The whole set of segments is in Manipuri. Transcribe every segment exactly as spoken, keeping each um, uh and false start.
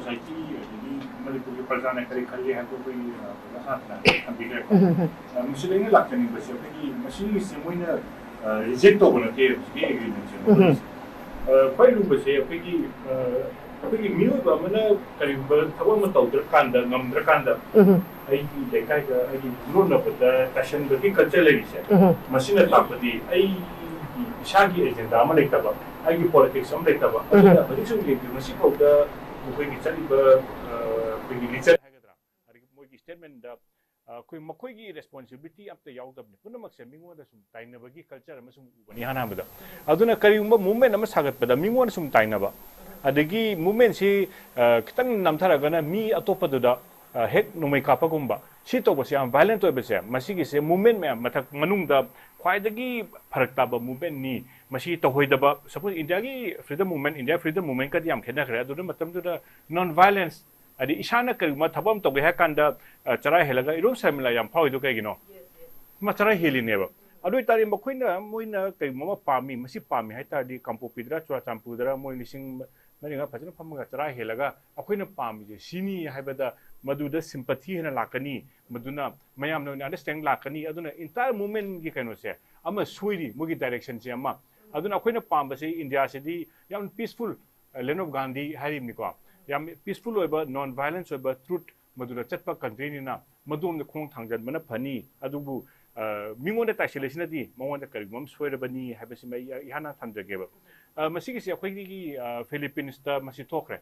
ꯁꯣꯁꯥꯏꯇꯤ ꯑꯗꯒꯤ ꯃꯅꯤꯄꯨꯔꯒꯤ ꯄ꯭ꯔꯖꯥꯅ ꯀꯔꯤ ꯈꯜꯂꯤ ꯍꯥꯏꯕꯗꯣ ꯑꯩꯈꯣꯏꯒꯤ, ꯑ, ꯑꯣꯖꯥ ꯁꯥꯟꯇꯅ ꯊꯝꯕꯤꯈ꯭ꯔꯦꯀꯣ꯫ ꯎꯝ, ꯎꯝ, ꯎꯝ꯫ ꯑ, ꯃꯁꯤꯗ ꯑꯩꯅ ꯂꯥꯛꯆꯅꯤꯡꯕꯁꯦ ꯑꯩꯈꯣꯏꯒꯤ ꯃꯁꯤꯒꯤꯁꯦ ꯃꯣꯏꯅ, ꯑ, ꯔꯤꯖꯦꯛ ꯇꯧꯕ ꯅꯠꯇꯦ ꯍꯧꯖꯤꯛꯀꯤ ꯑꯦꯒ꯭ꯔꯤꯃꯦꯟꯁꯦ꯫ ꯎꯝ, ꯎꯝ꯫ ꯑ, ꯈ꯭ꯋꯥꯏ ꯂꯨꯕꯁꯦ ꯑꯩꯈꯣꯏꯒꯤ, ꯑ, ꯑꯩꯈꯣꯏꯒꯤ ꯃꯤꯑꯣꯏꯕ ꯑꯃꯅ ꯀꯔꯤꯒꯨꯝꯕ ꯊꯕꯛ ꯑꯃ ꯇꯧꯗ꯭ꯔꯀꯥꯟꯗ, ꯉꯝꯗ꯭ꯔꯀꯥꯟꯗ, ꯎꯝ, ꯎꯝ꯫ ꯑꯩꯒꯤ ꯂꯩꯀꯥꯏꯗ ꯑꯩꯒꯤ ꯌꯨꯝꯂꯣꯟꯅꯕꯗ ꯇꯥꯏꯁꯟꯕꯒꯤ ꯀꯜꯆꯔ ꯂꯩꯔꯤꯁꯦ, ꯎꯝ꯫ ꯃꯁꯤꯅ ꯇꯥꯛꯄꯗꯤ ꯑꯩꯒꯤ ꯏꯁꯥꯒꯤ ꯑꯦꯖꯦꯟꯗꯥ ꯑꯃ ꯂꯩꯇꯕ, ꯑꯩꯒꯤ ꯄꯣꯂꯤꯇꯤꯛꯁ ꯑꯃ ꯂꯩꯇꯕ꯫ ꯎꯝ꯫ ꯑꯗꯨꯅ ꯍꯧꯖꯤꯛꯁꯨ ꯌꯦꯡꯕꯤꯌꯨ, ꯉꯁꯤ ꯐꯥꯎꯗ ꯃꯈꯣꯏꯒꯤ ꯆꯠꯂꯤꯕ, ꯑ, ꯑꯩꯈꯣꯏꯒꯤ ꯂꯤꯆꯠ ꯍꯥꯏꯒꯗ꯭ꯔꯥ, ꯑꯗꯒꯤ ꯃꯣꯏꯒꯤ ꯁ꯭ꯇꯦꯠꯃꯦꯟꯗ, ꯑ, ꯑꯩꯈꯣꯏ ꯃꯈꯣꯏꯒꯤ ꯔꯦꯁꯄꯣꯟꯁꯤꯕꯤꯂꯤꯇꯤ ꯑꯝꯇ ꯌꯥꯎꯗꯕꯅꯤ꯫ ꯄꯨꯝꯅꯃꯛꯁꯦ ꯃꯤꯉꯣꯟꯗ ꯁꯨꯝ ꯇꯥꯏꯅꯕꯒꯤ ꯀꯜꯆꯔ ꯑꯃ ꯁꯨꯝ ꯎꯕꯅꯤ ꯏꯍꯥꯟ ꯍꯥꯟꯕꯗ꯫ ꯑꯗꯨꯅ ꯀꯔꯤꯒꯨꯝꯕ ꯃꯨꯚꯃꯦꯟ ꯑꯃ ꯁꯥꯒꯠꯄꯗ ꯃꯤꯉꯣꯟꯗ ꯁꯨꯝ ꯇꯥꯏꯅꯕ, ꯑꯗꯒꯤ ꯃꯨꯚꯃꯦꯟꯁꯤ, ꯑ, ꯈꯤꯇꯪ ꯅꯝꯊꯔꯒꯅ ꯃꯤ ꯑꯇꯣꯞꯄꯗꯨꯗ, ꯑ, ꯍꯦꯛ ꯅꯣꯡꯃꯩ ꯀꯥꯞꯄꯒꯨꯝꯕ, ꯁꯤ ꯇꯧꯕꯁꯦ ꯌꯥꯝ ꯚꯥꯏꯂꯦꯟꯠ ꯑꯣꯏꯕꯁꯦ, ꯃꯁꯤꯒꯤꯁꯦ ꯃꯨꯚꯃꯦꯟ ꯃꯌꯥꯝ ꯃꯊꯛ ꯃꯅꯨꯡꯗ ꯈ꯭ꯋꯥꯏꯗꯒꯤ ꯐꯔꯛ ꯇꯥꯕ ꯃꯨꯚꯃꯦꯟꯠꯅꯤ꯫ ꯃꯁꯤ ꯇꯧꯍꯣꯏꯗꯕ, ꯁꯄꯣꯁ ꯏꯟꯗꯤꯌꯥꯒꯤ ꯐ꯭ꯔꯤꯗꯝ ꯃꯨꯚꯃꯦꯟꯠ, ꯏꯟꯗꯤꯌꯥ ꯐ꯭ꯔꯤꯗꯝ ꯃꯨꯚꯃꯦꯟꯠꯀꯗꯤ ꯌꯥꯝ ꯈꯦꯠꯅꯈ꯭ꯔꯦ꯫ ꯑꯗꯨꯅ ꯃꯇꯝꯗꯨꯗ ꯅꯣꯟ ꯚꯥꯏꯂꯦꯟꯁ, ꯍꯥꯏꯗꯤ ꯏꯁꯥꯅ ꯀꯔꯤꯒꯨꯝꯕ ꯊꯕꯛ ꯑꯃ ꯇꯧꯒꯦ ꯍꯥꯏ ꯀꯥꯟꯗ, ꯑ, ꯆꯔꯥ ꯍꯦꯜꯂꯒ, ꯏꯔꯣꯝ ꯁꯔꯃꯤꯂꯥ ꯌꯥꯝ ꯐꯥꯎꯔꯤꯗꯣ ꯀꯩꯒꯤꯅꯣ? ꯃꯥ ꯆꯔꯥ ꯍꯦꯜꯂꯤꯅꯦꯕ꯫ ꯑꯗꯨ ꯑꯣꯏꯇꯥꯔꯗꯤ ꯃꯈꯣꯏꯅ, ꯃꯣꯏꯅ ꯀꯔꯤꯒꯨꯝꯕ ꯑꯃ ꯄꯥꯝꯃꯤ, ꯃꯁꯤ ꯄꯥꯝꯃꯤ ꯍꯥꯏ ꯇꯥꯔꯗꯤ ꯀꯥꯡꯄꯣꯛꯄꯤꯗꯔ ꯆꯨꯔꯥꯆꯥꯟꯄꯨꯔꯗꯔ ꯃꯣꯏ ꯂꯤꯁꯤꯡ ꯃꯔꯤꯉꯥ ꯐꯖꯅ ꯐꯝꯃꯒ ꯆꯔꯥ ꯍꯦꯜꯂꯒ ꯑꯩꯈꯣꯏꯅ ꯄꯥꯝꯃꯤꯁꯦ ꯁꯤꯅꯤ ꯍꯥꯏꯕꯗ ꯃꯗꯨꯗ ꯁꯤꯝꯄꯊꯤ ꯍꯦꯟꯅ ꯂꯥꯛꯀꯅꯤ, ꯃꯗꯨꯅ ꯃꯌꯥꯝꯅ ꯑꯣꯏꯅ ꯑꯟꯗꯔꯁ꯭ꯇꯦꯟꯗꯤꯡ ꯂꯥꯛꯀꯅꯤ꯫ ꯑꯗꯨꯅ ꯏꯟꯇꯥꯌꯔ ꯃꯨꯚꯃꯦꯟꯠꯀꯤ ꯀꯩꯅꯣꯁꯦ ꯑꯃ ꯁꯣꯏꯔꯤ, ꯃꯣꯏꯒꯤ ꯗꯥꯏꯔꯦꯛꯁꯟꯁꯦ ꯑꯃ꯫ ꯑꯗꯨꯅ ꯑꯩꯈꯣꯏꯅ ꯄꯥꯝꯕꯁꯦ ꯏꯟꯗꯤꯌꯥꯁꯤꯗꯤ ꯌꯥꯝ ꯄꯤꯁꯐꯨꯜ, ꯂꯦꯟ ꯑꯣꯐ ꯒꯥꯟꯙꯤ ꯍꯥꯏꯔꯤꯕꯅꯤꯀꯣ, ꯌꯥꯝ ꯄꯤꯁꯐꯨꯜ ꯑꯣꯏꯕ, ꯅꯣꯟ ꯚꯥꯏꯂꯦꯟꯁ ꯑꯣꯏꯕ, ꯇ꯭ꯔꯨꯠ ꯃꯗꯨꯗ ꯆꯠꯄ ꯀꯟꯇ꯭ꯔꯤꯅꯤꯅ ꯃꯗꯣꯝꯗ ꯈꯣꯡ ꯊꯥꯡꯖꯟꯕꯅ ꯐꯅꯤ꯫ ꯑꯗꯨꯕꯨ, ꯑ, ꯃꯤꯉꯣꯟꯗ ꯇꯥꯏꯁꯤꯜꯂꯤꯁꯤꯅꯗꯤ ꯃꯉꯣꯟꯗ ꯀꯔꯤꯒꯨꯝꯕ ꯑꯃ ꯁꯣꯏꯔꯕꯅꯤ ꯍꯥꯏꯕꯁꯤꯃ ꯑꯩ ꯏꯍꯥꯟ ꯍꯥꯟꯅ ꯊꯝꯖꯒꯦꯕ꯫ ꯑ, ꯃꯁꯤꯒꯤꯁꯦ ꯑꯩꯈꯣꯏꯒꯤ, ꯑ, ꯐꯤꯂꯤꯄꯤꯟꯁꯇ ꯃꯁꯤ ꯊꯣꯛꯈ꯭ꯔꯦ꯫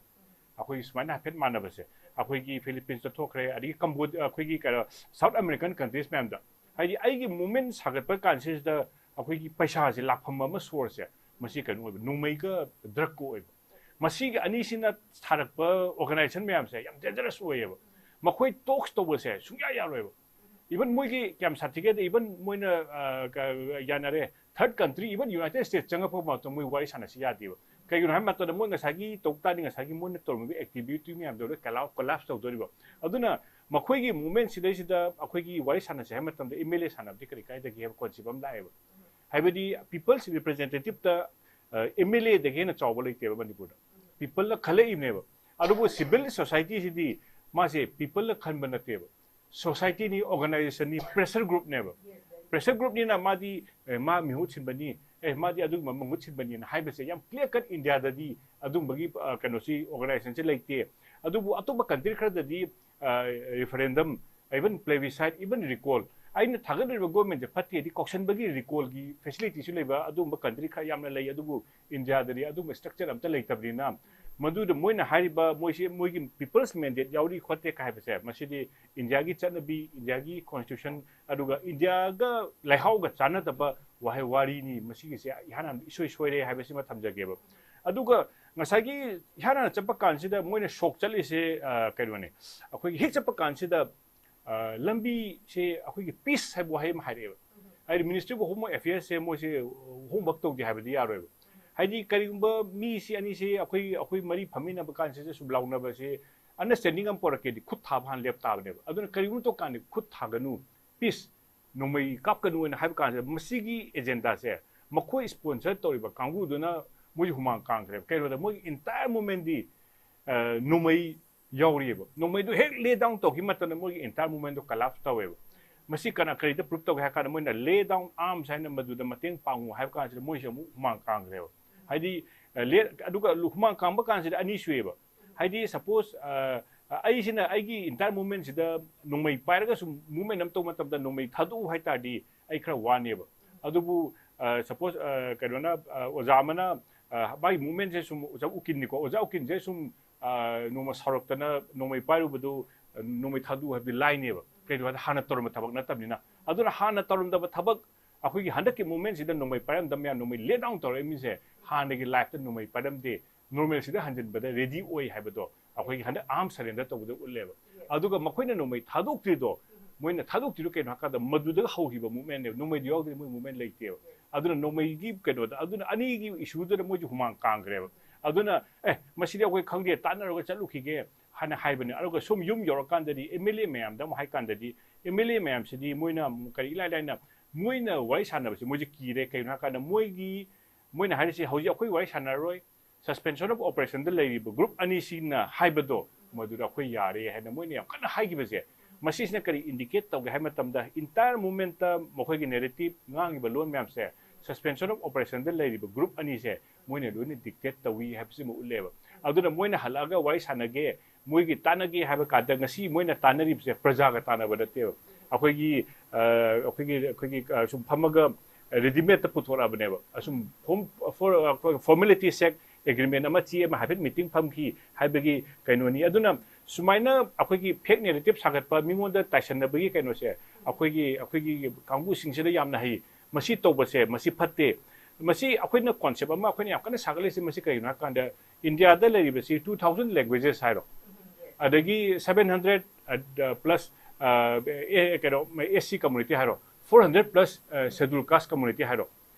ꯑꯩꯈꯣꯏꯒꯤ ꯁꯨꯃꯥꯏꯅ ꯍꯥꯏꯐꯦꯠ ꯃꯥꯟꯅꯕꯁꯦ ꯑꯩꯈꯣꯏꯒꯤ ꯐꯤꯂꯤꯄꯤꯟꯁꯇ ꯊꯣꯛꯈ꯭ꯔꯦ, ꯑꯗꯒꯤ ꯀꯝꯕꯣ-, ꯑꯩꯈꯣꯏꯒꯤ ꯀꯩꯅꯣ ꯁꯥꯎꯠ ꯑꯃꯦꯔꯤꯀꯟ ꯀꯟꯇ꯭ꯔꯤꯁ ꯃꯌꯥꯝꯗ꯫ ꯍꯥꯏꯗꯤ ꯑꯩꯒꯤ ꯃꯨꯚꯃꯦꯟꯠ ꯁꯥꯒꯠꯄ ꯀꯥꯟꯁꯤꯗ ꯑꯩꯈꯣꯏꯒꯤ ꯄꯩꯁꯥꯁꯦ ꯂꯥꯛꯐꯝ ꯑꯃ ꯁꯣꯔꯁꯁꯦ ꯃꯁꯤ ꯀꯩꯅꯣ ꯑꯣꯏꯕ, ꯅꯣꯡꯃꯩꯒ ꯗ꯭ꯔꯒꯀ ꯑꯣꯏꯕ꯫ ꯃꯁꯤꯒꯤ ꯑꯅꯤꯁꯤꯅ ꯁꯥꯔꯛꯄ ꯑꯣꯔꯒꯅꯥꯏꯖꯦꯁꯟ ꯃꯌꯥꯝꯁꯦ ꯌꯥꯝ ꯗꯦꯟꯖꯔꯁ ꯑꯣꯏꯌꯦꯕ꯫ ꯃꯈꯣꯏ ꯇꯣꯛꯁ ꯇꯧꯕꯁꯦ ꯁꯨꯡꯌꯥ ꯌꯥꯔꯣꯏꯕ꯫ ꯏꯚꯟ ꯃꯣꯏꯒꯤ ꯀꯌꯥꯝ ꯁꯥꯊꯤꯒꯦꯗ, ꯏꯚꯟ ꯃꯣꯏꯅ, ꯑ, ꯀ-, ꯌꯥꯅꯔꯦ, ꯊꯥꯔꯠ ꯀꯟꯇ꯭ꯔꯤ, ꯏꯚꯟ ꯌꯨꯅꯥꯏꯇꯦꯗ ꯁ꯭ꯇꯦꯠꯁ ꯆꯪꯉꯛꯄ ꯃꯇꯝꯗ ꯃꯣꯏ ꯋꯥꯔꯤ ꯁꯥꯟꯅꯁꯤ ꯌꯥꯗꯦꯕ꯫ ꯀꯩꯒꯤꯅꯣ ꯍꯥꯏꯕ ꯃꯇꯝꯗ ꯃꯣꯏ ꯉꯁꯥꯏꯒꯤ ꯇꯧ ꯇꯥꯔꯗꯤ ꯉꯁꯥꯏꯒꯤ ꯃꯣꯏꯅ ꯇꯧꯔꯝꯃꯤꯕ ꯑꯦꯛꯇꯤꯚꯤꯇꯤ ꯃꯌꯥꯝꯗꯣ ꯂꯣꯏ ꯀꯣꯂꯥꯞ-, ꯀꯣꯂꯥꯞꯁ ꯇꯧꯗꯣꯔꯤꯕ꯫ ꯑꯗꯨꯅ ꯃꯈꯣꯏꯒꯤ ꯃꯨꯚꯃꯦꯟꯠ ꯁꯤꯗꯩꯁꯤꯗ ꯑꯩꯈꯣꯏꯒꯤ ꯋꯥꯔꯤ ꯁꯥꯟꯅꯁꯦ ꯍꯥꯏꯕ ꯃꯇꯝꯗ ꯑꯦꯝ ꯑꯦꯜ ꯑꯦ ꯁꯥꯟꯅꯕꯗꯤ ꯀꯔꯤ ꯀꯥꯏꯗꯒꯦ ꯍꯥꯏꯕ ꯀꯣꯟꯁꯦꯞ ꯑꯃ ꯂꯥꯛꯑꯦꯕ꯫ ꯍꯥꯏꯕꯗꯤ ꯄꯤꯄꯜꯁ ꯔꯤꯄ꯭ꯔꯖꯦꯟꯇꯦꯇꯤꯞꯇ, ꯑ, ꯑꯦꯝ ꯑꯦꯜ ꯑꯦꯗꯒꯤ ꯍꯦꯟꯅ ꯆꯥꯎꯕ ꯂꯩꯇꯦꯕ ꯃꯅꯤꯄꯨꯔꯗ꯫ ꯄꯤꯄꯜꯅ ꯈꯜꯂꯛꯏꯕꯅꯦꯕ꯫ ꯑꯗꯨꯕꯨ civil society ꯁꯤꯗꯤ ꯃꯥꯁꯦ people ꯅ ꯈꯟꯕ ꯅꯠꯇꯦꯕ, society ꯅꯤ, organization ꯅꯤ, pressure group ꯅꯦꯕ꯫ Pressure group ꯅꯤꯅ ꯃꯥꯗꯤ, ꯑꯦ, ꯃꯥ ꯃꯤꯍꯨꯠ ꯁꯤꯟꯕꯅꯤ, ꯑꯦ, ꯃꯥꯗꯤ ꯑꯗꯨꯒꯨꯝꯕ ꯃꯍꯨꯠ ꯁꯤꯟꯕꯅꯤꯅ ꯍꯥꯏꯕꯁꯦ ꯌꯥꯝ clear cut India ꯗꯗꯤ ꯑꯗꯨꯝꯕꯒꯤ, ꯑ, ꯀꯩꯅꯣꯁꯤ, organization ꯁꯤ ꯂꯩꯇꯦ꯫ ꯑꯗꯨꯕꯨ ꯑꯇꯣꯞꯄ country ꯈꯔꯗꯗꯤ, ꯑ, referendum, even plebiscite, even recall, ꯑꯩꯅ ꯊꯥꯒꯠꯂꯤꯕ government ꯁꯦ ꯐꯠꯇꯦꯗꯤ ꯀꯧꯁꯟꯕꯒꯤ recall ꯒꯤ facility ꯁꯨ ꯂꯩꯕ ꯑꯗꯨꯒꯨꯝꯕ country ꯈꯔ ꯌꯥꯝꯅ ꯂꯩ꯫ ꯑꯗꯨꯕꯨ India ꯗꯗꯤ ꯑꯗꯨꯒꯨꯝꯕ structure ꯑꯝꯇ ꯂꯩꯇꯕꯅꯤꯅ, ꯃꯗꯨꯗ ꯃꯣꯏꯅ ꯍꯥꯏꯔꯤꯕ, ꯃꯣꯏꯁꯤ ꯃꯣꯏꯒꯤ people's mandate ꯌꯥꯎꯔꯤ ꯈꯣꯠꯇꯦ ꯀ ꯍꯥꯏꯕꯁꯦ, ꯃꯁꯤꯗꯤ India ꯒꯤ ꯆꯠꯅꯕꯤ, India ꯒꯤ constitution, ꯑꯗꯨꯒ India ꯒ ꯂꯩꯍꯥꯎꯒ ꯆꯥꯟꯅꯗꯕ ꯋꯥꯍꯩ ꯋꯥꯔꯤꯅꯤ꯫ ꯃꯁꯤꯒꯤꯁꯦ ꯏꯍꯥꯟ ꯍꯥꯟꯅ ꯏꯁꯣꯏ ꯁꯣꯏꯔꯦ ꯍꯥꯏꯕꯁꯤꯃ ꯊꯝꯖꯒꯦꯕ꯫ ꯑꯗꯨꯒ ꯉꯁꯥꯏꯒꯤ ꯏꯍꯥꯟ ꯍꯥꯟꯅ ꯆꯠꯄ ꯀꯥꯟꯁꯤꯗ ꯃꯣꯏꯅ ꯁꯣꯛ ꯆꯠꯂꯤꯁꯦ, ꯑ, ꯀꯩꯅꯣꯅꯦ, ꯑꯩꯈꯣꯏꯒꯤ ꯍꯦꯛ ꯆꯠꯄ ꯀꯥꯟꯁꯤꯗ, ꯑ, ꯂꯝꯕꯤꯁꯦ ꯑꯩꯈꯣꯏꯒꯤ peace ꯍꯥꯏꯕ ꯋꯥꯍꯩ ꯑꯃ ꯍꯥꯏꯔꯛꯑꯦꯕ꯫ ꯍꯥꯏꯗꯤ Ministry of Home Affairs ꯁꯦ ꯃꯣꯏꯁꯦ homework ꯇꯧꯗꯦ ꯍꯥꯏꯕꯗꯤ ꯌꯥꯔꯣꯏꯕ꯫ ꯍꯥꯏꯗꯤ ꯀꯔꯤꯒꯨꯝꯕ ꯃꯤꯁꯤ ꯑꯅꯤꯁꯤ ꯑꯩꯈꯣꯏ, ꯑꯩꯈꯣꯏ ꯃꯔꯤ ꯐꯝꯃꯤꯟꯅꯕ ꯀꯥꯟꯁꯤꯗ ꯁꯨꯝ ꯂꯥꯎꯅꯕꯁꯦ, understanding ꯑꯃ ꯄꯣꯔꯛꯀꯦꯗꯤ ꯈꯨꯠ ꯊꯥꯕ ꯍꯥꯟꯅ ꯂꯦꯞ ꯇꯥꯕꯅꯦꯕ꯫ ꯑꯗꯨꯅ ꯀꯔꯤꯒꯨꯝꯕ ꯇꯧꯀꯥꯟꯗ ꯈꯨꯠ ꯊꯥꯒꯅꯨ, peace, ꯅꯣꯡꯃꯩ ꯀꯥꯞꯀꯅꯨ ꯍꯥꯏꯅ ꯍꯥꯏꯕ ꯀꯥꯟꯁꯤꯗ, ꯃꯁꯤꯒꯤ agenda ꯁꯦ ꯃꯈꯣꯏ sponsor ꯇꯧꯔꯤꯕ ꯀꯥꯡꯕꯨꯗꯨꯅ ꯃꯣꯏ ꯍꯨꯃꯥꯡ ꯀꯥꯡꯈ꯭ꯔꯦꯕ꯫ ꯀꯩꯅꯣꯗ ꯃꯣꯏꯒꯤ entire movement ꯇꯤ, ꯑ, ꯅꯣꯡꯃꯩ ꯌꯥꯎꯔꯤꯑꯕ꯫ ꯅꯣꯡꯃꯩꯗꯨ ꯍꯦꯛ lay down ꯇꯧꯈꯤꯕ ꯃꯇꯝꯗ ꯃꯣꯏꯒꯤ entire movement ꯗꯣ collapse ꯇꯧꯋꯦꯕ꯫ ꯃꯁꯤ ꯀꯅꯥ, ꯀꯔꯤꯗ proof ꯇꯧꯒꯦ ꯍꯥꯏ ꯀꯥꯟꯗ, ꯃꯣꯏꯅ lay down arms ꯍꯥꯏꯅ ꯃꯗꯨꯗ ꯃꯇꯦꯡ ꯄꯥꯡꯉꯨ ꯍꯥꯏꯕ ꯀꯥꯟꯁꯤꯗ ꯃꯣꯏꯁꯦ ꯑꯃꯨꯛ ꯍꯨꯃꯥꯡ ꯀꯥꯡꯈ꯭ꯔꯦꯕ꯫ ꯍꯥꯏꯗꯤ, ꯑ, lay-, ꯑꯗꯨꯒ ꯂꯨ-, ꯍꯨꯃꯥꯡ ꯀꯥꯡꯕ ꯀꯥꯟꯁꯤꯗ ꯑꯅꯤ ꯁꯨꯏꯑꯕ꯫ ꯍꯥꯏꯗꯤ, suppose, ꯑ, ꯑ, ꯑꯩꯁꯤꯅ ꯑꯩꯒꯤ entire movement ꯁꯤꯗ ꯅꯣꯡꯃꯩ ꯄꯥꯏꯔꯒ ꯁꯨꯝ movement ꯑꯃ ꯇꯧꯕ ꯃꯇꯝꯗ ꯅꯣꯡꯃꯩ ꯊꯥꯗꯣꯛꯎ ꯍꯥꯏ ꯇꯥꯔꯗꯤ ꯑꯩ ꯈꯔ ꯋꯥꯅꯦꯕ꯫ ꯑꯗꯨꯕꯨ, ꯑ, suppose, ꯑ, ꯀꯩꯅꯣꯅ, ꯑ, ꯑꯣꯖꯥ ꯑꯃꯅ, ꯑ, ꯃꯥꯒꯤ movement ꯁꯦ ꯁꯨꯝ, ꯑꯣꯖꯥ ꯎꯀꯤꯟꯅꯤꯀꯣ, ꯑꯣꯖꯥ ꯎꯀꯤꯟꯁꯦ ꯁꯨꯝ, ꯑ, ꯅꯣꯡꯃ ꯁꯥꯎꯔꯛꯇꯅ ꯅꯣꯡꯃꯩ ꯄꯥꯏꯔꯨꯕꯗꯨ, ꯑ, ꯅꯣꯡꯃꯩ ꯊꯥꯗꯣꯛꯎ ꯍꯥꯏꯕꯗꯤ ꯂꯥꯏꯅꯦꯕ꯫ ꯀꯩꯒꯤꯅꯣ ꯍꯥꯏꯗꯤ ꯍꯥꯟꯅ ꯇꯧꯔꯝꯕ ꯊꯕꯛ ꯅꯠꯇꯕꯅꯤꯅ꯫ ꯑꯗꯨꯅ ꯍꯥꯟꯅ ꯇꯧꯔꯝꯗꯕ ꯊꯕꯛ, ꯑꯩꯈꯣꯏꯒꯤ ꯍꯟꯗꯛꯀꯤ movement ꯁꯤꯗ ꯅꯣꯡꯃꯩ ꯄꯥꯏꯔꯝꯗꯕ ꯃꯌꯥꯝ, ꯅꯣꯡꯃꯩ lay down ꯇꯧꯔꯛꯏ ꯃꯤꯁꯦ ꯍꯥꯟꯅꯒꯤ life ꯇ ꯅꯣꯡꯃꯩ ꯄꯥꯏꯔꯝꯗꯦ, normal ꯁꯤꯗ ꯍꯟꯖꯤꯟꯕꯗ ready ꯑꯣꯏ ꯍꯥꯏꯕꯗꯣ ꯑꯩꯈꯣꯏꯒꯤ ꯍꯟꯗꯛ arm surrender ꯇꯧꯕꯗ ꯎꯠꯂꯦꯕ꯫ ꯑꯗꯨꯒ ꯃꯈꯣꯏꯅ ꯅꯣꯡꯃꯩ ꯊꯥꯗꯣꯛꯇ꯭ꯔꯤꯗꯣ, ꯃꯣꯏꯅ ꯊꯥꯗꯣꯛꯇ꯭ꯔꯤꯗꯣ ꯀꯩꯅꯣ ꯍꯥꯏꯀꯥꯟꯗ ꯃꯗꯨꯗꯒ ꯍꯧꯈꯤꯕ movement ꯅꯦꯕ꯫ ꯅꯣꯡꯃꯩꯗꯨ ꯌꯥꯎꯗ꯭ꯔꯗꯤ ꯃꯣꯏ movement ꯂꯩꯇꯦꯕ꯫ ꯑꯗꯨꯅ ꯅꯣꯡꯃꯩꯒꯤ ꯀꯩꯅꯣꯗ, ꯑꯗꯨꯅ ꯑꯅꯤꯒꯤ issue ꯗꯨꯗ ꯃꯣꯏꯁꯨ ꯍꯨꯃꯥꯡ ꯀꯥꯡꯈ꯭ꯔꯦꯕ꯫ ꯑꯗꯨꯅ, "ꯑꯦ, ꯃꯁꯤꯗꯤ ꯑꯩꯈꯣꯏ ꯈꯪꯗꯦ, ꯇꯥꯟꯅꯔꯒ ꯆꯠꯂꯨꯈꯤꯒꯦ" ꯍꯥꯏꯅ ꯍꯥꯏꯕꯅꯦ꯫ ꯑꯗꯨꯒ ꯁꯨꯝ ꯌꯨꯝ ꯌꯧꯔꯀꯥꯟꯗꯗꯤ M L A ꯃꯌꯥꯝꯗ ꯑꯃꯨꯛ ꯍꯥꯏꯀꯥꯟꯗꯗꯤ, M L A ꯃꯌꯥꯝꯁꯤꯗꯤ ꯃꯣꯏꯅ ꯑꯃꯨꯛ ꯀꯔꯤ ꯏꯂꯥꯏ ꯂꯥꯏꯅ ꯃꯣꯏꯅ ꯋꯥꯔꯤ ꯁꯥꯟꯅꯕꯁꯦ ꯃꯣꯏꯁꯦ ꯀꯤꯔꯦ꯫ ꯀꯩꯒꯤꯅꯣ ꯍꯥꯏꯀꯥꯟꯗ ꯃꯣꯏꯒꯤ, ꯃꯣꯏꯅ ꯍꯥꯏꯔꯤꯁꯦ, "ꯍꯧꯖꯤꯛ ꯑꯩꯈꯣꯏ ꯋꯥꯔꯤ ꯁꯥꯟꯅꯔꯔꯣꯏ, Suspension of Operationꯗ ꯂꯩꯔꯤꯕ group ꯑꯅꯤꯁꯤꯅ ꯍꯥꯏꯕꯗꯣ, ꯃꯗꯨꯗ ꯑꯩꯈꯣꯏ ꯌꯥꯔꯦ ꯍꯥꯏꯅ ꯃꯣꯏꯅ ꯌꯥꯝ ꯀꯟꯅ ꯍꯥꯏꯈꯤꯕꯁꯦ, ꯃꯁꯤꯁꯤꯅ ꯀꯔꯤ indicate ꯇꯧꯒꯦ ꯍꯥꯏꯕ ꯃꯇꯝꯗ, entire movementꯇ ꯃꯈꯣꯏꯒꯤ narrative, ꯉꯥꯡꯉꯤꯕ ꯂꯣꯟ ꯃꯌꯥꯝꯁꯦ, Suspension of Operationꯗ ꯂꯩꯔꯤꯕ group ꯑꯅꯤꯁꯦ ꯃꯣꯏꯅ ꯂꯣꯏꯅ dictate ꯇꯧꯏ ꯍꯥꯏꯕꯁꯤꯃ ꯎꯠꯂꯦꯕ꯫ ꯑꯗꯨꯅ ꯃꯣꯏꯅ ꯍꯜꯂꯛꯑꯒ ꯋꯥꯔꯤ ꯁꯥꯟꯅꯒꯦ, ꯃꯣꯏꯒꯤ ꯇꯥꯟꯅꯒꯦ ꯍꯥꯏꯕ ꯀꯥꯟꯗ, ꯉꯁꯤ ꯃꯣꯏꯅ ꯇꯥꯟꯅꯔꯤꯕꯁꯦ ꯄ꯭ꯔꯖꯥꯒ ꯇꯥꯟꯅꯕ ꯅꯠꯇꯦꯕ꯫ ꯑꯩꯈꯣꯏꯒꯤ, ꯑ, ꯑꯩꯈꯣꯏꯒꯤ, ꯑꯩꯈꯣꯏꯒꯤ, ꯑ, ꯁꯨꯝ ꯐꯝꯃꯒ readymadeꯇ ꯄꯨꯊꯣꯔꯛꯑꯕꯅꯦꯕ꯫ ꯑꯁꯨꯝ form, for, ꯑ, formality sake agreement ꯑꯃ, ꯆꯦ ꯑꯃ, ꯍꯥꯏꯐꯦꯠ meeting ꯐꯝꯈꯤ ꯍꯥꯏꯕꯒꯤ ꯀꯩꯅꯣꯅꯤ꯫ ꯑꯗꯨꯅ ꯁꯨꯃꯥꯏꯅ ꯑꯩꯈꯣꯏꯒꯤ fake narrative ꯁꯥꯒꯠꯄ, ꯃꯤꯉꯣꯟꯗ ꯇꯥꯏꯁꯟꯅꯕꯒꯤ ꯀꯩꯅꯣꯁꯦ ꯑꯩꯈꯣꯏꯒꯤ, ꯑꯩꯈꯣꯏꯒꯤ ꯀꯥꯡꯕꯨꯁꯤꯡꯁꯤꯗ ꯌꯥꯝꯅ ꯍꯩ꯫ ꯃꯁꯤ ꯇꯧꯕꯁꯦ, ꯃꯁꯤ ꯐꯠꯇꯦ꯫ ꯃꯁꯤ ꯑꯩꯈꯣꯏꯅ concept ꯑꯃ ꯑꯩꯈꯣꯏꯅ ꯌꯥꯝ ꯀꯟꯅ ꯁꯥꯒꯠꯂꯤꯁꯦ ꯃꯁꯤ ꯀꯔꯤꯒꯤꯅꯣ ꯍꯥꯏ ꯀꯥꯟꯗ, ꯏꯟꯗꯤꯌꯥꯗ ꯂꯩꯔꯤꯕꯁꯤ two thousand languages ꯍꯥꯏꯔꯣ, ꯑꯗꯒꯤ seven hundred plus, ꯑ, ꯑꯦ, ꯀꯩꯅꯣ, S C community ꯍꯥꯏꯔꯣ, four hundred plus, ꯑ, schedule caste community ꯍꯥꯏꯔꯣ,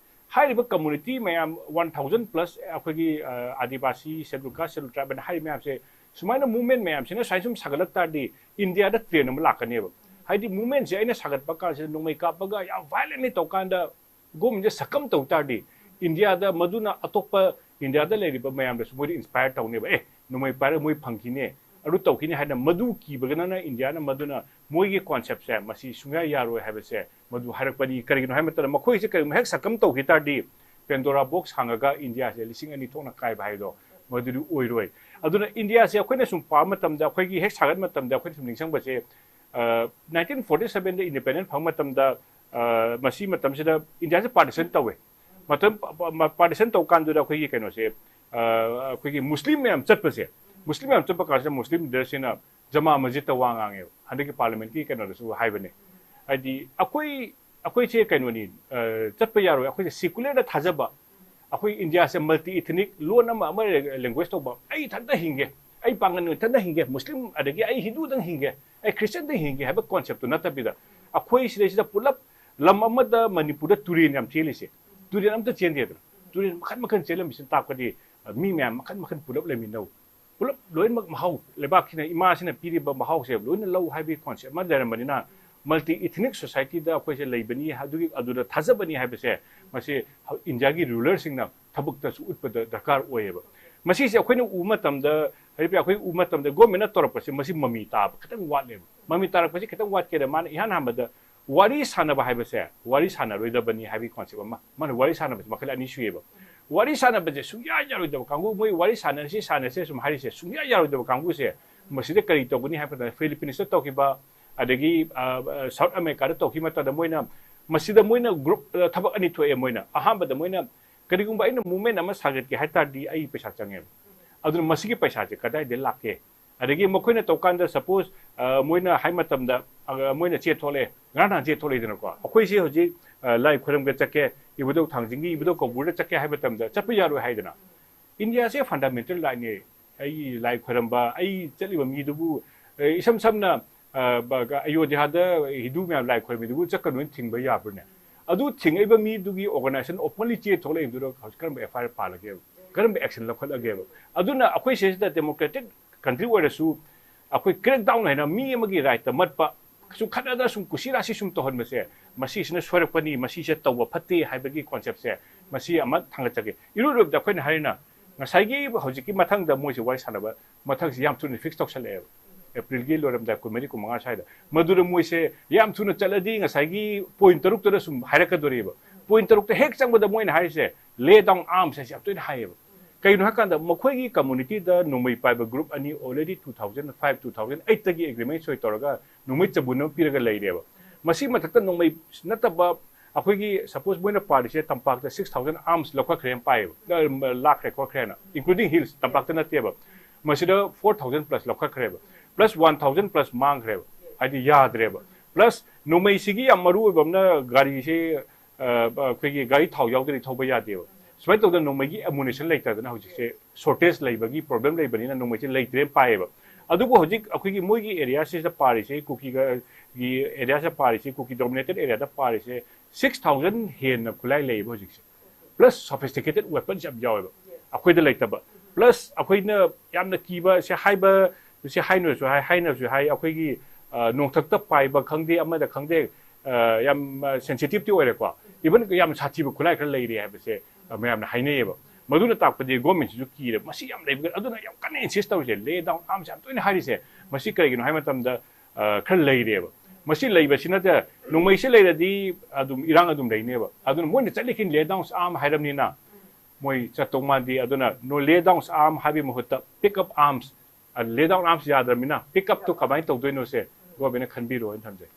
ꯍꯥꯏꯔꯤꯕ community ꯃꯌꯥꯝ one thousand plus ꯑꯩꯈꯣꯏꯒꯤ, ꯑ, ꯑꯥꯗꯤꯕꯥꯁꯤ, schedule caste, schedule tribe ꯍꯥꯏꯅ ꯍꯥꯏꯔꯤꯕ ꯃꯌꯥꯝꯁꯦ, ꯁꯨꯃꯥꯏꯅ movement ꯃꯌꯥꯝꯁꯤꯅ ꯁꯨꯃꯥꯏꯅ ꯁꯨꯝ ꯁꯥꯒꯠꯂꯛ ꯇꯥꯔꯗꯤ ꯏꯟꯗꯤꯌꯥꯗ trend ꯑꯃ ꯂꯥꯛꯀꯅꯦꯕ꯫ ꯍꯥꯏꯗꯤ movementꯁꯦ ꯑꯩꯅ ꯁꯥꯒꯠꯄ ꯀꯥꯟꯁꯤꯗ, ꯅꯣꯡꯃꯩ ꯀꯥꯞꯄꯒ ꯌꯥꯝ violently ꯇꯧꯀꯥꯟꯗ governmentꯁꯦ succumb ꯇꯧ ꯇꯥꯔꯗꯤ, ꯏꯟꯗꯤꯌꯥꯗ ꯃꯗꯨꯅ ꯑꯇꯣꯞꯄ ꯏꯟꯗꯤꯌꯥꯗ ꯂꯩꯔꯤꯕ ꯃꯌꯥꯝꯗꯁꯨ ꯃꯣꯏꯗ inspire ꯇꯧꯅꯦꯕ꯫ ꯑꯦ, ꯅꯣꯡꯃꯩ ꯄꯥꯏꯔꯒ ꯃꯣꯏ ꯐꯪꯈꯤꯅꯦ, ꯑꯗꯨ ꯇꯧꯈꯤꯅꯦ ꯍꯥꯏꯅ ꯃꯗꯨ ꯀꯤꯕꯒꯅ ꯏꯟꯗꯤꯌꯥꯅ ꯃꯗꯨꯅ ꯃꯣꯏꯒꯤ conceptꯁꯦ ꯃꯁꯤ ꯁꯨꯡꯌꯥ ꯌꯥꯔꯣꯏ ꯍꯥꯏꯕꯁꯦ ꯃꯗꯨ ꯍꯥꯏꯔꯛꯄꯅꯤ꯫ ꯀꯔꯤꯒꯤꯅꯣ ꯍꯥꯏꯕ ꯃꯇꯝꯗ, ꯃꯈꯣꯏꯁꯦ ꯀꯔꯤꯒꯨꯝꯕ ꯍꯦꯛ succumb ꯇꯧꯈꯤ ꯇꯥꯔꯗꯤ, Pandora box ꯍꯥꯡꯉꯒ ꯏꯟꯗꯤꯌꯥꯁꯦ ꯂꯤꯁꯤꯡ ꯑꯅꯤ ꯊꯣꯛꯅ ꯀꯥꯏꯕ ꯍꯥꯏꯕꯗꯣ ꯃꯗꯨꯗꯤ ꯑꯣꯏꯔꯣꯏ꯫ ꯑꯗꯨꯅ ꯏꯟꯗꯤꯌꯥꯁꯦ ꯑꯩꯈꯣꯏꯅ ꯁꯨꯝ ꯄꯥꯕ ꯃꯇꯝꯗ, ꯑꯩꯈꯣꯏꯒꯤ ꯍꯦꯛ ꯁꯥꯒꯠꯄ ꯃꯇꯝꯗ ꯑꯩꯈꯣꯏꯅ ꯁꯨꯝ ꯅꯤꯡꯁꯤꯡꯕꯁꯦ, ꯑ, nineteen forty sevenꯗ independent ꯐꯪꯕ ꯃꯇꯝꯗ, ꯑ, ꯃꯁꯤ ꯃꯇꯝꯁꯤꯗ ꯏꯟꯗꯤꯌꯥꯁꯦ partition ꯇꯧꯋꯦ꯫ ꯃꯇꯝ, ꯄ-, ꯄ-, partition ꯇꯧ ꯀꯥꯟꯗꯨꯗ ꯑꯩꯈꯣꯏꯒꯤ ꯀꯩꯅꯣꯁꯦ, ꯑ, ꯑꯩꯈꯣꯏꯒꯤ ꯃꯨꯁꯂꯤꯝ ꯃꯌꯥꯝ ꯆꯠꯄꯁꯦ, ꯃꯨꯁꯂꯤꯝ ꯃꯌꯥꯝ ꯆꯠꯄ ꯀꯥꯟꯁꯤꯗ ꯃꯨꯁꯂꯤꯝ leaderꯁꯤꯡꯅ ꯖꯃꯥ ꯃꯁꯖꯤꯗꯇ ꯋꯥ ꯉꯥꯡꯉꯦꯕ꯫ ꯍꯟꯗꯛꯀꯤ parliamentꯀꯤ ꯀꯩꯅꯣꯗꯁꯨ ꯍꯥꯏꯕꯅꯦ꯫ ꯍꯥꯏꯗꯤ ꯑꯩꯈꯣꯏ, ꯑꯩꯈꯣꯏꯁꯦ ꯀꯩꯅꯣꯅꯤ, ꯑ, ꯆꯠꯄ ꯌꯥꯔꯣꯏ, ꯑꯩꯈꯣꯏꯁꯦ secularꯗ ꯊꯥꯖꯕ, ꯑꯩꯈꯣꯏ ꯏꯟꯗꯤꯌꯥꯁꯦ multi ethnic, ꯂꯣꯟ ꯑꯃ, ꯑꯃ language ꯇꯧꯕ, ꯑꯩ ꯏꯊꯟꯇ ꯍꯤꯡꯒꯦ, ꯑꯩ ꯄꯥꯡꯒꯟ ꯏꯊꯟꯇ ꯍꯤꯡꯒꯦ, ꯃꯨꯁꯂꯤꯝ ꯑꯗꯒꯤ ꯑꯩ ꯍꯤꯟꯗꯨꯗꯪ ꯍꯤꯡꯒꯦ, ꯑꯩ ꯈ꯭ꯔꯤꯁꯇꯤꯌꯟꯗꯪ ꯍꯤꯡꯒꯦ ꯍꯥꯏꯕ conceptꯇꯨ ꯅꯠꯇꯕꯤꯗ, ꯑꯩꯈꯣꯏ ꯁꯤꯗꯩꯁꯤꯗ ꯄꯨꯂꯞ ꯂꯝ ꯑꯃꯗ, ꯃꯅꯤꯄꯨꯔꯗ ꯇꯨꯔꯦꯟ ꯌꯥꯝ ꯆꯦꯜꯂꯤꯁꯦ, ꯇꯨꯔꯦꯟ ꯑꯝꯇ ꯆꯦꯟꯗꯦꯗꯅ꯫ ꯇꯨꯔꯦꯟ ꯃꯈꯟ ꯃꯈꯟ ꯆꯦꯜꯂꯝꯃꯤꯁꯤꯅ ꯇꯥꯛꯄꯗꯤ, ꯑ, ꯃꯤ ꯃꯌꯥꯝ ꯃꯈꯟ ꯃꯈꯟ ꯄꯨꯂꯞ ꯂꯩꯃꯤꯟꯅꯧ, ꯄꯨꯂꯞ ꯂꯣꯏꯅꯃꯛ ꯃꯍꯥꯎ, ꯂꯩꯕꯥꯛꯁꯤꯅ, ꯏꯃꯥꯁꯤꯅ ꯄꯤꯔꯤꯕ ꯃꯍꯥꯎꯁꯦ ꯂꯣꯏꯅ ꯂꯧ ꯍꯥꯏꯕꯒꯤ concept ꯑꯃ ꯂꯩꯔꯝꯕꯅꯤꯅ, multi ethnic societyꯗ ꯑꯩꯈꯣꯏꯁꯦ ꯂꯩꯕꯅꯤ, ꯑꯗꯨꯒꯤ, ꯑꯗꯨꯗ ꯊꯥꯖꯕꯅꯤ ꯍꯥꯏꯕꯁꯦ ꯃꯁꯤ ꯏꯟꯗꯤꯌꯥꯒꯤ rulerꯁꯤꯡꯅ ꯊꯕꯛꯇꯁꯨ ꯎꯠꯄꯗ ꯗꯔꯀꯥꯔ ꯑꯣꯏꯌꯦꯕ꯫ ꯃꯁꯤꯁꯦ ꯑꯩꯈꯣꯏꯅ ꯎꯕ ꯃꯇꯝꯗ, ꯍꯥꯏꯗꯤ ꯑꯩꯈꯣꯏ ꯎꯕ ꯃꯇꯝꯗ ꯒꯣꯔꯃꯦꯟꯅ ꯇꯧꯔꯛꯄꯁꯦ ꯃꯁꯤ ꯃꯃꯤ ꯇꯥꯕ ꯈꯤꯇꯪ ꯋꯥꯠꯂꯦꯕ꯫ ꯃꯃꯤ ꯇꯥꯔꯛꯄꯁꯤ ꯈꯤꯇꯪ ꯋꯥꯠꯀꯦꯗ ꯃꯥꯅ ꯏꯍꯥꯟ ꯍꯥꯟꯕꯗ ꯋꯥꯔꯤ ꯁꯥꯟꯅꯕ ꯍꯥꯏꯕꯁꯦ ꯋꯥꯔꯤ ꯁꯥꯟꯅꯔꯣꯏꯗꯕꯅꯤ ꯍꯥꯏꯕꯒꯤ ꯀꯣꯟꯁꯦꯞ ꯑꯃ꯫ ꯃꯥꯅ ꯋꯥꯔꯤ ꯁꯥꯟꯅꯕꯁꯦ ꯃꯈꯜ ꯑꯅꯤ ꯁꯨꯏꯌꯦꯕ꯫ ꯋꯥꯔꯤ ꯁꯥꯟꯅꯕꯁꯦ ꯁꯨꯡꯌꯥ ꯌꯥꯔꯣꯏꯗꯕ ꯀꯥꯡꯕꯨ, ꯃꯣꯏ ꯋꯥꯔꯤ ꯁꯥꯟꯅꯔꯁꯤ ꯁꯥꯟꯅꯁꯦ ꯁꯨꯝ ꯍꯥꯏꯔꯤꯁꯦ ꯁꯨꯡꯌꯥ ꯌꯥꯔꯣꯏꯗꯕ ꯀꯥꯡꯕꯨꯁꯦ ꯃꯁꯤꯗ ꯀꯔꯤ ꯇꯧꯒꯅꯤ ꯍꯥꯏꯕ ꯃꯇꯝꯗ ꯐꯤꯂꯤꯄꯤꯟꯁꯇ ꯇꯧꯈꯤꯕ, ꯑꯗꯒꯤ ꯁꯥꯎꯠ ꯑꯃꯦꯔꯤꯀꯥꯗ ꯇꯧꯈꯤꯕ ꯃꯇꯝꯗ ꯃꯣꯏꯅ ꯃꯁꯤꯗ ꯃꯣꯏꯅ ꯒ꯭ꯔꯨꯞ ꯊꯕꯛ ꯑꯅꯤ ꯊꯣꯛꯑꯦ꯫ ꯃꯣꯏꯅ ꯑꯍꯥꯟꯕꯗ ꯃꯣꯏꯅ ꯀꯔꯤꯒꯨꯝꯕ ꯑꯩꯅ ꯃꯨꯞꯃꯦꯟ ꯑꯃ ꯁꯥꯒꯠꯀꯦ ꯍꯥꯏ ꯇꯥꯔꯗꯤ ꯑꯩ ꯄꯩꯁꯥ ꯆꯪꯉꯦꯕ꯫ ꯑꯗꯨꯅ ꯃꯁꯤꯒꯤ ꯄꯩꯁꯥꯁꯦ ꯀꯗꯥꯏꯗ ꯂꯥꯛꯀꯦ? ꯑꯗꯒꯤ ꯃꯈꯣꯏꯅ ꯇꯧꯀꯥꯟꯗ ꯁꯄꯣꯁ ꯃꯣꯏꯅ ꯍꯥꯏ ꯃꯇꯝꯗ ꯃꯣꯏꯅ ꯆꯦ ꯊꯣꯛꯂꯛꯑꯦ, ꯉꯔꯥꯡ ꯅꯍꯥꯟ ꯆꯦ ꯊꯣꯛꯂꯛꯏꯗꯅꯀꯣ꯫ ꯑꯩꯈꯣꯏꯁꯦ ꯍꯧꯖꯤꯛ ꯂꯥꯏ ꯈꯣꯏꯔꯝꯒ ꯆꯠꯀꯦ, ꯏꯕꯨꯙꯧ ꯊꯥꯡꯖꯤꯡꯒꯤ ꯏꯕꯨꯙꯧ ꯀꯧꯕ꯭ꯔꯨꯗ ꯆꯠꯀꯦ ꯍꯥꯏꯕ ꯃꯇꯝꯗ ꯆꯠꯄ ꯌꯥꯔꯣꯏ ꯍꯥꯏꯗꯅ꯫ ꯏꯟꯗꯤꯌꯥꯁꯦ ꯐꯟꯗꯥꯃꯦꯟꯇꯦꯜ ꯔꯥꯏꯠꯅꯦ꯫ ꯑꯩ ꯂꯥꯏ ꯈꯣꯏꯔꯝꯕ, ꯑꯩ ꯆꯠꯂꯤꯕ ꯃꯤꯗꯨꯕꯨ ꯏꯁꯝ ꯁꯝꯅ ꯑꯌꯣꯙ꯭ꯌꯥꯗ ꯍꯤꯟꯗꯨ ꯃꯌꯥꯝ ꯂꯥꯏ ꯈꯣꯏꯔꯝꯃꯤꯗꯨꯕꯨ ꯆꯠꯀꯅꯨ ꯍꯥꯏꯅ ꯊꯤꯡꯕ ꯌꯥꯕ꯭ꯔꯅꯦ? ꯑꯗꯨ ꯊꯤꯡꯉꯛꯏꯕ ꯃꯤꯗꯨꯒꯤ ꯑꯣꯔꯒꯅꯥꯏꯖꯦꯁꯟ ꯑꯣꯄꯟꯂꯤ ꯆꯦ ꯊꯣꯛꯂꯛꯏꯗꯨꯗ ꯍꯧꯖꯤꯛ ꯀꯔꯝꯕ ꯑꯦꯐ ꯑꯥꯏ ꯑꯥꯔ ꯄꯥꯜꯂꯒꯦꯕ? ꯀꯔꯝꯕ ꯑꯦꯛꯁꯟ ꯂꯧꯈꯠꯂꯒꯦꯕ? ꯑꯗꯨꯅ ꯑꯩꯈꯣꯏ ꯁꯤꯁꯤꯗ ꯗꯦꯃꯣꯀ꯭ꯔꯦꯇꯤꯛ ꯀꯟꯇ꯭ꯔꯤ ꯑꯣꯏꯔꯁꯨ ꯑꯩꯈꯣꯏ ꯀ꯭ꯔꯦꯛ ꯗꯥꯎꯟ ꯍꯥꯏꯅ ꯃꯤ ꯑꯃꯒꯤ ꯔꯥꯏꯠꯇ ꯃꯠꯄ, ꯁꯨꯝ ꯈꯠꯅꯗ ꯁꯨꯝ ꯀꯨꯁꯤ ꯔꯥꯁꯤ ꯁꯨꯝ ꯇꯧꯍꯟꯕꯁꯦ, ꯃꯁꯤꯁꯤꯅ ꯁꯣꯏꯔꯛꯄꯅꯤ, ꯃꯁꯤꯁꯦ ꯇꯧꯕ ꯐꯠꯇꯦ ꯍꯥꯏꯕꯒꯤ ꯀꯣꯟꯁꯦꯞꯁꯦ ꯃꯁꯤ ꯑꯃ ꯊꯥꯡꯒꯠꯆꯒꯦ꯫ ꯏꯔꯣꯏ ꯂꯣꯏꯕꯗ ꯑꯩꯈꯣꯏꯅ ꯍꯥꯏꯔꯤꯅ ꯉꯁꯥꯏꯒꯤ ꯍꯧꯖꯤꯛꯀꯤ ꯃꯊꯪꯗ ꯃꯣꯏꯁꯦ ꯋꯥꯔꯤ ꯁꯥꯟꯅꯕ ꯃꯊꯪꯁꯤ ꯌꯥꯝ ꯊꯨꯅ ꯐꯤꯛꯁ ꯇꯧꯁꯜꯂꯛꯑꯦꯕ꯫ ꯑꯦꯄ꯭ꯔꯤꯜꯒꯤ ꯂꯣꯏꯔꯝꯗꯥꯏ ꯀꯨꯟꯃꯔꯤ ꯀꯨꯟꯃꯉꯥ ꯁ꯭ꯋꯥꯏꯗ꯫ ꯃꯗꯨꯗ ꯃꯣꯏꯁꯦ ꯌꯥꯝ ꯊꯨꯅ ꯆꯠꯂꯗꯤ ꯉꯁꯥꯏꯒꯤ ꯄꯣꯏꯟ ꯇꯔꯨꯛꯇꯨꯗ ꯁꯨꯝ ꯍꯥꯏꯔꯛꯀꯗꯣꯔꯤꯕ꯫ ꯄꯣꯏꯟ ꯇꯔꯨꯛꯇ ꯍꯦꯛ ꯆꯪꯕꯗ ꯃꯣꯏꯅ ꯍꯥꯏꯔꯤꯁꯦ "lay down arms" ꯍꯥꯏꯁꯦ ꯌꯥꯝ ꯇꯣꯏꯅ ꯍꯥꯏꯌꯦꯕ꯫ ꯀꯩꯅꯣ ꯍꯥꯏꯀꯥꯟꯗ ꯃꯈꯣꯏꯒꯤ ꯀꯝꯃꯨꯅꯤꯇꯤꯗ ꯅꯣꯡꯃꯩ ꯄꯥꯏꯕ ꯒ꯭ꯔꯨꯞ ꯑꯅꯤ already two thousand five, two thousand eight ꯇꯒꯤ ꯑꯦꯒ꯭ꯔꯤꯃꯦꯟ ꯁꯣꯏ ꯇꯧꯔꯒ ꯅꯣꯡꯃꯩ ꯆꯕꯨꯟ ꯑꯃ ꯄꯤꯔꯒ ꯂꯩꯔꯦꯕ꯫ ꯃꯁꯤ ꯃꯊꯛꯇ ꯅꯣꯡꯃꯩ ꯅꯠꯇꯕ ꯑꯩꯈꯣꯏꯒꯤ ꯁꯄꯣꯁ ꯃꯣꯏꯅ ꯄꯥꯔꯤꯁꯦ ꯇꯝꯄꯥꯛꯇ six thousand arms ꯂꯧꯈꯠꯈ꯭ꯔꯦꯅ ꯄꯥꯏꯌꯦꯕ, ꯑ, ꯂꯥꯛꯈ꯭ꯔꯦ ꯈꯣꯠꯈ꯭ꯔꯦꯅ, including hills, ꯇꯝꯄꯥꯛꯇ ꯅꯠꯇꯦꯕ꯫ ꯃꯁꯤꯗ four thousand plus ꯂꯧꯈꯠꯈ꯭ꯔꯦꯕ, plus one thousand plus ꯃꯥꯡꯈ꯭ꯔꯦꯕ, ꯍꯥꯏꯗꯤ ꯌꯥꯗ꯭ꯔꯦꯕ꯫ Plus ꯅꯣꯡꯃꯩꯁꯤꯒꯤ ꯌꯥꯝ ꯃꯔꯨ ꯑꯣꯏꯕ ꯑꯃꯅ ꯒꯥꯔꯤꯁꯦ, ꯑ, ꯑꯩꯈꯣꯏꯒꯤ ꯒꯥꯔꯤ ꯊꯥꯎ ꯌꯥꯎꯗ꯭ꯔꯗꯤ ꯊꯧꯕ ꯌꯥꯗꯦꯕ꯫ ꯁꯨꯃꯥꯏꯅ ꯇꯧꯗꯅ ꯅꯣꯡꯃꯩꯒꯤ ꯑꯃꯨꯅꯤꯁꯟ ꯂꯩꯇꯗꯅ ꯍꯧꯖꯤꯛꯁꯦ ꯁꯣꯔꯇꯦꯖ ꯂꯩꯕꯒꯤ ꯄ꯭ꯔꯣꯕ꯭ꯂꯦꯝ ꯂꯩꯕꯅꯤꯅ ꯅꯣꯡꯃꯩꯁꯦ ꯂꯩꯇ꯭ꯔꯦꯅ ꯄꯥꯏꯌꯦꯕ꯫ ꯑꯗꯨꯕꯨ ꯍꯧꯖꯤꯛ ꯑꯩꯈꯣꯏꯒꯤ ꯃꯣꯏꯒꯤ ꯑꯦꯔꯤꯌꯥꯁꯤꯗ ꯄꯥꯔꯤꯁꯦ, ꯀꯨꯀꯤꯒꯤ ꯑꯦꯔꯤꯌꯥꯁꯤꯗ ꯄꯥꯔꯤꯁꯦ, ꯀꯨꯀꯤ ꯗꯣꯃꯤꯅꯦꯇꯦꯠ ꯑꯦꯔꯤꯌꯥꯗ ꯄꯥꯔꯤꯁꯦ six thousand ꯍꯦꯟꯅ ꯈꯨꯠꯂꯥꯏ ꯂꯩꯌꯦꯕ ꯍꯧꯖꯤꯛꯁꯦ꯫ Plus sophisticated weapons ꯌꯥꯝ ꯌꯥꯎꯋꯦꯕ ꯑꯩꯈꯣꯏꯗ ꯂꯩꯇꯕ꯫ Plus ꯑꯩꯈꯣꯏꯅ ꯌꯥꯝꯅ ꯀꯤꯕ ꯁꯦ ꯍꯥꯏꯕ, ꯁꯤ ꯍꯥꯏꯅꯁꯨ ꯍꯥꯏ, ꯍꯥꯏꯅꯁꯨ ꯍꯥꯏ, ꯑꯩꯈꯣꯏꯒꯤ, ꯑ, ꯅꯣꯡꯊꯛꯇ ꯄꯥꯏꯕ ꯈꯪꯗꯦ, ꯑꯃꯗ ꯈꯪꯗꯦ, ꯑ, ꯌꯥꯝ, ꯑ, ꯁꯦꯟꯁꯤꯇꯤꯞꯇꯤ ꯑꯣꯏꯔꯦꯀꯣ꯫ Even ꯌꯥꯝ ꯁꯥꯊꯤꯕ ꯈꯨꯠꯂꯥꯏ ꯈꯔ ꯂꯩꯔꯤ ꯍꯥꯏꯕꯁꯦ, ꯑ, ꯃꯌꯥꯝꯅ ꯍꯥꯏꯅꯩꯌꯦꯕ꯫ ꯃꯗꯨꯅ ꯇꯥꯛꯄꯗꯤ ꯒꯣꯔꯃꯦꯟꯁꯤꯁꯨ ꯀꯤꯔꯦꯕ꯫ ꯃꯁꯤ ꯌꯥꯝ ꯂꯩꯕ, ꯑꯗꯨꯅ ꯌꯥꯝ ꯀꯟꯅ ꯏꯟꯁꯤꯁ ꯇꯧꯔꯤꯁꯦ, ꯂꯦ ꯗꯥꯎꯟ ꯑꯥꯔꯝꯁ ꯌꯥꯝ ꯇꯣꯏꯅ ꯍꯥꯏꯔꯤꯁꯦ꯫ ꯃꯁꯤ ꯀꯔꯤꯒꯤꯅꯣ ꯍꯥꯏꯕ ꯃꯇꯝꯗ, ꯑ, ꯈꯔ ꯂꯩꯔꯦꯕ꯫ ꯃꯁꯤ ꯂꯩꯕꯁꯤ ꯅꯠꯇꯦ, ꯅꯣꯡꯃꯩꯁꯦ ꯂꯩꯔꯗꯤ ꯑꯗꯨꯝ ꯏꯔꯥꯡ ꯑꯗꯨꯝ ꯂꯩꯅꯦꯕ꯫ ꯑꯗꯨꯅ ꯃꯣꯏꯅ ꯆꯠꯂꯤꯈꯤꯅ ꯂꯦ ꯗꯥꯎꯟ ꯑꯥꯔꯝ ꯍꯥꯏꯔꯕꯅꯤꯅ ꯃꯣꯏ ꯆꯠꯇꯧ ꯃꯥꯟꯗꯦ꯫ ꯑꯗꯨꯅ ꯅꯣ ꯂꯦ ꯗꯥꯎꯟ ꯑꯥꯔꯝ ꯍꯥꯏꯕꯒꯤ ꯃꯍꯨꯠꯇ ꯄꯤꯛ ꯑꯞ ꯑꯥꯔꯝꯁ, ꯂꯦ ꯗꯥꯎꯟ ꯑꯥꯔꯝꯁ ꯌꯥꯗ꯭ꯔꯕꯅꯤꯅ ꯄꯤꯛ ꯑꯞꯇꯨ ꯀꯃꯥꯏꯅ ꯇꯧꯗꯣꯏꯅꯣꯁꯦ ꯒꯣꯔꯃꯦꯟꯅ ꯈꯟꯕꯤꯔꯣ ꯍꯥꯏꯅ ꯊꯝꯖꯩ꯫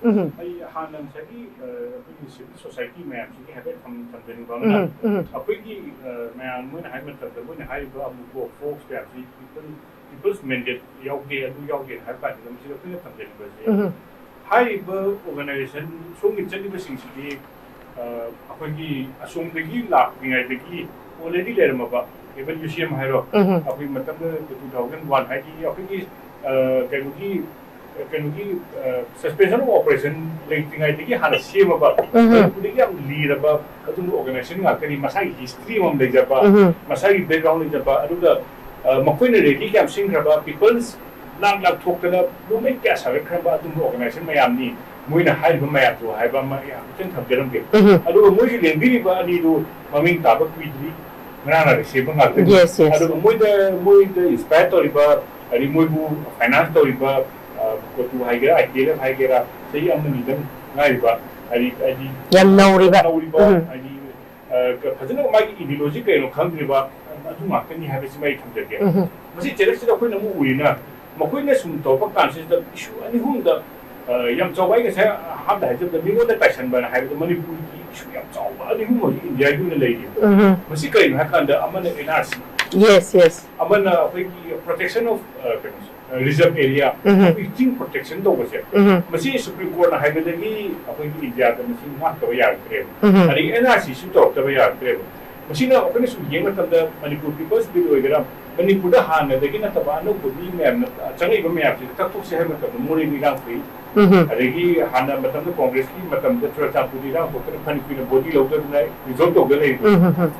ꯎꯝ꯫ ꯑꯩ ꯍꯥꯟꯅ ꯉꯁꯥꯏꯒꯤ, ꯑ, ꯑꯩꯈꯣꯏꯒꯤ ꯁꯤꯚꯤꯜ ꯁꯣꯁꯥꯏꯇꯤ ꯃꯌꯥꯝꯁꯤꯒꯤ ꯍꯥꯏꯐꯦꯠ ꯊꯝ-, ꯊꯝꯖꯅꯤꯡꯕ ꯑꯃꯅ, ꯎꯝ, ꯎꯝ꯫ ꯑꯩꯈꯣꯏꯒꯤ, ꯑ, ꯃꯌꯥꯝ ꯃꯣꯏꯅ ꯍꯥꯏꯕ ꯃꯇꯝꯗ ꯃꯣꯏꯅ ꯍꯥꯏꯔꯤꯕ ꯑꯃꯨꯛꯀꯣ ꯐꯣꯛꯁ ꯃꯌꯥꯝꯁꯤ ꯄꯤꯄꯜ, ꯄꯤꯄꯜꯁ ꯃꯦꯟꯗꯦꯠ ꯌꯥꯎꯗꯦ, ꯑꯗꯨ ꯌꯥꯎꯗꯦ ꯍꯥꯏꯕ ꯀꯥꯟꯁꯤꯗ ꯃꯁꯤꯗ ꯑꯩꯈꯣꯏꯅ ꯊꯝꯖꯅꯤꯡꯕꯁꯦ, ꯎꯝ꯫ ꯍꯥꯏꯔꯤꯕ ꯑꯣꯔꯒꯅꯥꯏꯖꯦꯁꯟ ꯁꯣꯝꯒꯤ ꯆꯠꯂꯤꯕꯁꯤꯡꯁꯤꯗꯤ, ꯑ, ꯑꯩꯈꯣꯏꯒꯤ ꯑꯁꯣꯝꯗꯒꯤ ꯂꯥꯛꯇ꯭ꯔꯤꯉꯩꯗꯒꯤ already ꯂꯩꯔꯝꯃꯕ, even ꯌꯨ ꯁꯤ ꯑꯦꯝ ꯍꯥꯏꯔꯣ, ꯎꯝ꯫ ꯑꯩꯈꯣꯏ ꯃꯇꯝꯗ two thousand one ꯍꯥꯏꯗꯤ ꯑꯩꯈꯣꯏꯒꯤ, ꯑ, ꯀꯩꯅꯣꯒꯤ, ꯀꯩꯅꯣꯒꯤ, ꯑ, suspension of operation ꯂꯩꯇ꯭ꯔꯤꯉꯩꯗꯒꯤ ꯍꯥꯟꯅ ꯁꯦꯝꯃꯕ, ꯎꯝ꯫ ꯃꯅꯤꯄꯨꯔꯗꯒꯤ ꯌꯥꯝ ꯂꯤꯔꯕ ꯑꯗꯨꯒꯨꯝꯕ ꯑꯣꯔꯒꯅꯥꯏꯖꯦꯁꯟ ꯉꯥꯛꯇꯅꯤ꯫ ꯃꯁꯥꯒꯤ ꯍꯤꯁꯇ꯭ꯔꯤ ꯑꯃꯃꯝ ꯂꯩꯖꯕ, ꯎꯝ꯫ ꯃꯁꯥꯒꯤ ꯕꯦꯛꯒ꯭ꯔꯥꯎꯟ ꯂꯩꯖꯕ, ꯑꯗꯨꯒ, ꯑ, ꯃꯈꯣꯏꯅ ꯔꯦꯂꯤ ꯀꯌꯥꯝ ꯁꯤꯟꯈ꯭ꯔꯕ, ꯄꯤꯄꯜꯁ ꯂꯥꯡ ꯂꯥꯡꯊꯣꯛꯇꯅ ꯃꯨꯚꯃꯦꯟ ꯀꯌꯥ ꯁꯥꯒꯠꯈ꯭ꯔꯕ ꯑꯗꯨꯒꯨꯝꯕ ꯑꯣꯔꯒꯅꯥꯏꯖꯦꯁꯟ ꯃꯌꯥꯝꯅꯤ꯫ ꯃꯣꯏꯅ ꯍꯥꯏꯔꯤꯕ ꯃꯌꯥꯝꯗꯣ ꯍꯥꯏꯕ ꯑꯃ ꯑꯩ ꯌꯥꯝ ꯈꯤꯇꯪ ꯊꯝꯖꯔꯝꯒꯦ꯫ ꯎꯝ꯫ ꯑꯗꯨꯒ ꯃꯣꯏꯒꯤ ꯂꯦꯡꯕꯤꯔꯤꯕ ꯑꯅꯤꯗꯨ ꯃꯃꯤꯡ ꯇꯥꯕ ꯀꯨꯏꯗ꯭ꯔꯤ, ꯉꯔꯥꯡ ꯅꯍꯥꯟꯗ ꯁꯦꯝꯕ ꯉꯥꯛꯇꯅꯤ꯫ Yes, yes. ꯑꯗꯨꯒ ꯃꯣꯏꯗ, ꯃꯣꯏꯗ ꯏꯟꯁꯄꯥꯌꯔ ꯇꯧꯔꯤꯕ, ꯍꯥꯏꯗꯤ ꯃꯣꯏꯕꯨ ꯐꯥꯏꯅꯥꯟꯁ ꯇꯧꯔꯤꯕ, ꯑ, ꯀꯣꯇꯨ ꯍꯥꯏꯒꯦꯔꯥ, ꯑꯥꯏ ꯇꯤ ꯑꯦꯜ ꯑꯦꯐ ꯍꯥꯏꯒꯦꯔꯥ, ꯆꯍꯤ ꯑꯃꯅꯤꯗꯪ ꯉꯥꯏꯔꯤꯕ, ꯍꯥꯏꯗꯤ, ꯍꯥꯏꯗꯤ ꯌꯥꯝ ꯅꯧꯔꯤꯕ꯫ ꯅꯧꯔꯤꯕ, ꯎꯝ꯫ ꯍꯥꯏꯗꯤ, ꯑ, ꯐꯖꯅ ꯃꯥꯒꯤ ꯏꯗꯤꯑꯣꯂꯣꯖꯤ ꯀꯩꯅꯣ ꯈꯪꯗ꯭ꯔꯤꯕ ꯑꯗꯨ ꯉꯥꯛꯇꯅꯤ ꯍꯥꯏꯕꯁꯤꯃ ꯑꯩ ꯊꯝꯖꯒꯦ꯫ ꯎꯝ꯫ ꯃꯁꯤ ꯆꯦꯂꯦꯟꯖꯁꯤꯗ ꯑꯩꯈꯣꯏꯅ ꯑꯃꯨꯛ ꯎꯔꯤꯅ ꯃꯈꯣꯏꯅ ꯁꯨꯝ ꯇꯧꯔꯛꯄ ꯀꯥꯟꯁꯤꯗ ꯏꯁꯨ ꯑꯅꯤ ꯑꯍꯨꯝꯗ, ꯑ, ꯌꯥꯝ ꯆꯥꯎꯕ, ꯑꯩ ꯉꯁꯥꯏ ꯑꯍꯥꯟꯕꯗ ꯍꯥꯏꯖꯕꯗ ꯃꯤꯉꯣꯟꯗ ꯇꯥꯏꯁꯟꯕꯅ ꯍꯥꯏꯕꯗ ꯃꯅꯤꯄꯨꯔꯒꯤ ꯏꯁꯨ ꯌꯥꯝ ꯆꯥꯎꯕ ꯑꯅꯤ ꯑꯍꯨꯝ ꯍꯧꯖꯤꯛ ꯏꯟꯗꯤꯌꯥꯒꯤ ꯑꯣꯏꯅ ꯂꯩꯔꯤ꯫ ꯎꯝ꯫ ꯃꯁꯤ ꯀꯔꯤꯅꯣ ꯍꯥꯏ ꯀꯥꯟꯗ ꯑꯃꯅ N R C, Yes, yes. ꯑꯃꯅ ꯑꯩꯈꯣꯏꯒꯤ protection of, ꯑ, ꯀꯩꯅꯣꯁꯦ, ꯑ, ꯔꯤꯖꯔꯚ ꯑꯦꯔꯤꯌꯥ, ꯎꯝ꯫ ꯑꯩꯈꯣꯏꯒꯤ ꯆꯤꯡ ꯄ꯭ꯔꯣꯇꯦꯛꯁꯟ ꯇꯧꯕꯁꯦ, ꯎꯝ꯫ ꯃꯁꯤ ꯁꯨꯄ꯭ꯔꯤꯝ ꯀꯣꯔꯠꯅ ꯍꯥꯏꯕꯗꯒꯤ ꯑꯩꯈꯣꯏꯒꯤ ꯏꯟꯗꯤꯌꯥꯗ ꯃꯁꯤ ꯉꯥꯛꯇꯕ ꯌꯥꯔꯛꯇ꯭ꯔꯦꯕ꯫ ꯎꯝ꯫ ꯑꯗꯒꯤ ꯑꯦꯟ ꯑꯥꯔ ꯁꯤꯁꯨ ꯇꯧꯔꯛꯇꯕ ꯌꯥꯔꯛꯇ꯭ꯔꯦꯕ꯫ ꯃꯁꯤꯅ ꯑꯩꯈꯣꯏꯅ ꯁꯨꯝ ꯌꯦꯡꯕ ꯃꯇꯝꯗ ꯃꯅꯤꯄꯨꯔ ꯄꯤꯄꯜꯁ ꯕꯤꯜ ꯑꯣꯏꯒꯦꯔꯥ, ꯃꯅꯤꯄꯨꯔꯗ ꯍꯥꯟꯅꯗꯒꯤ ꯅꯠꯇꯕ ꯑꯅꯧꯕ ꯃꯤ ꯃꯌꯥꯝꯅ ꯆꯪꯉꯛꯏꯕ ꯃꯌꯥꯝꯁꯤꯗ ꯀꯛꯊꯣꯛꯁꯦ ꯍꯥꯏꯕ ꯃꯇꯝꯗ ꯃꯣꯔꯦꯗ ꯏꯔꯥꯡ ꯊꯣꯛꯏ꯫ ꯎꯝ꯫ ꯑꯗꯒꯤ ꯍꯥꯟꯅ ꯃꯇꯝꯗ ꯀꯣꯡꯒ꯭ꯔꯦꯁꯀꯤ ꯃꯇꯝꯗ ꯆꯨꯔꯆꯥꯟꯄꯨꯔꯗ ꯏꯔꯥꯡ ꯊꯣꯛꯇꯅ ꯐꯅ ꯀꯨꯏꯅ ꯕꯣꯗꯤ ꯂꯧꯗꯗꯅ ꯔꯤꯖꯣꯜꯕ ꯇꯧꯗꯅ ꯂꯩꯔꯤꯕ꯫ ꯎꯝ, ꯎꯝ, ꯎꯝ꯫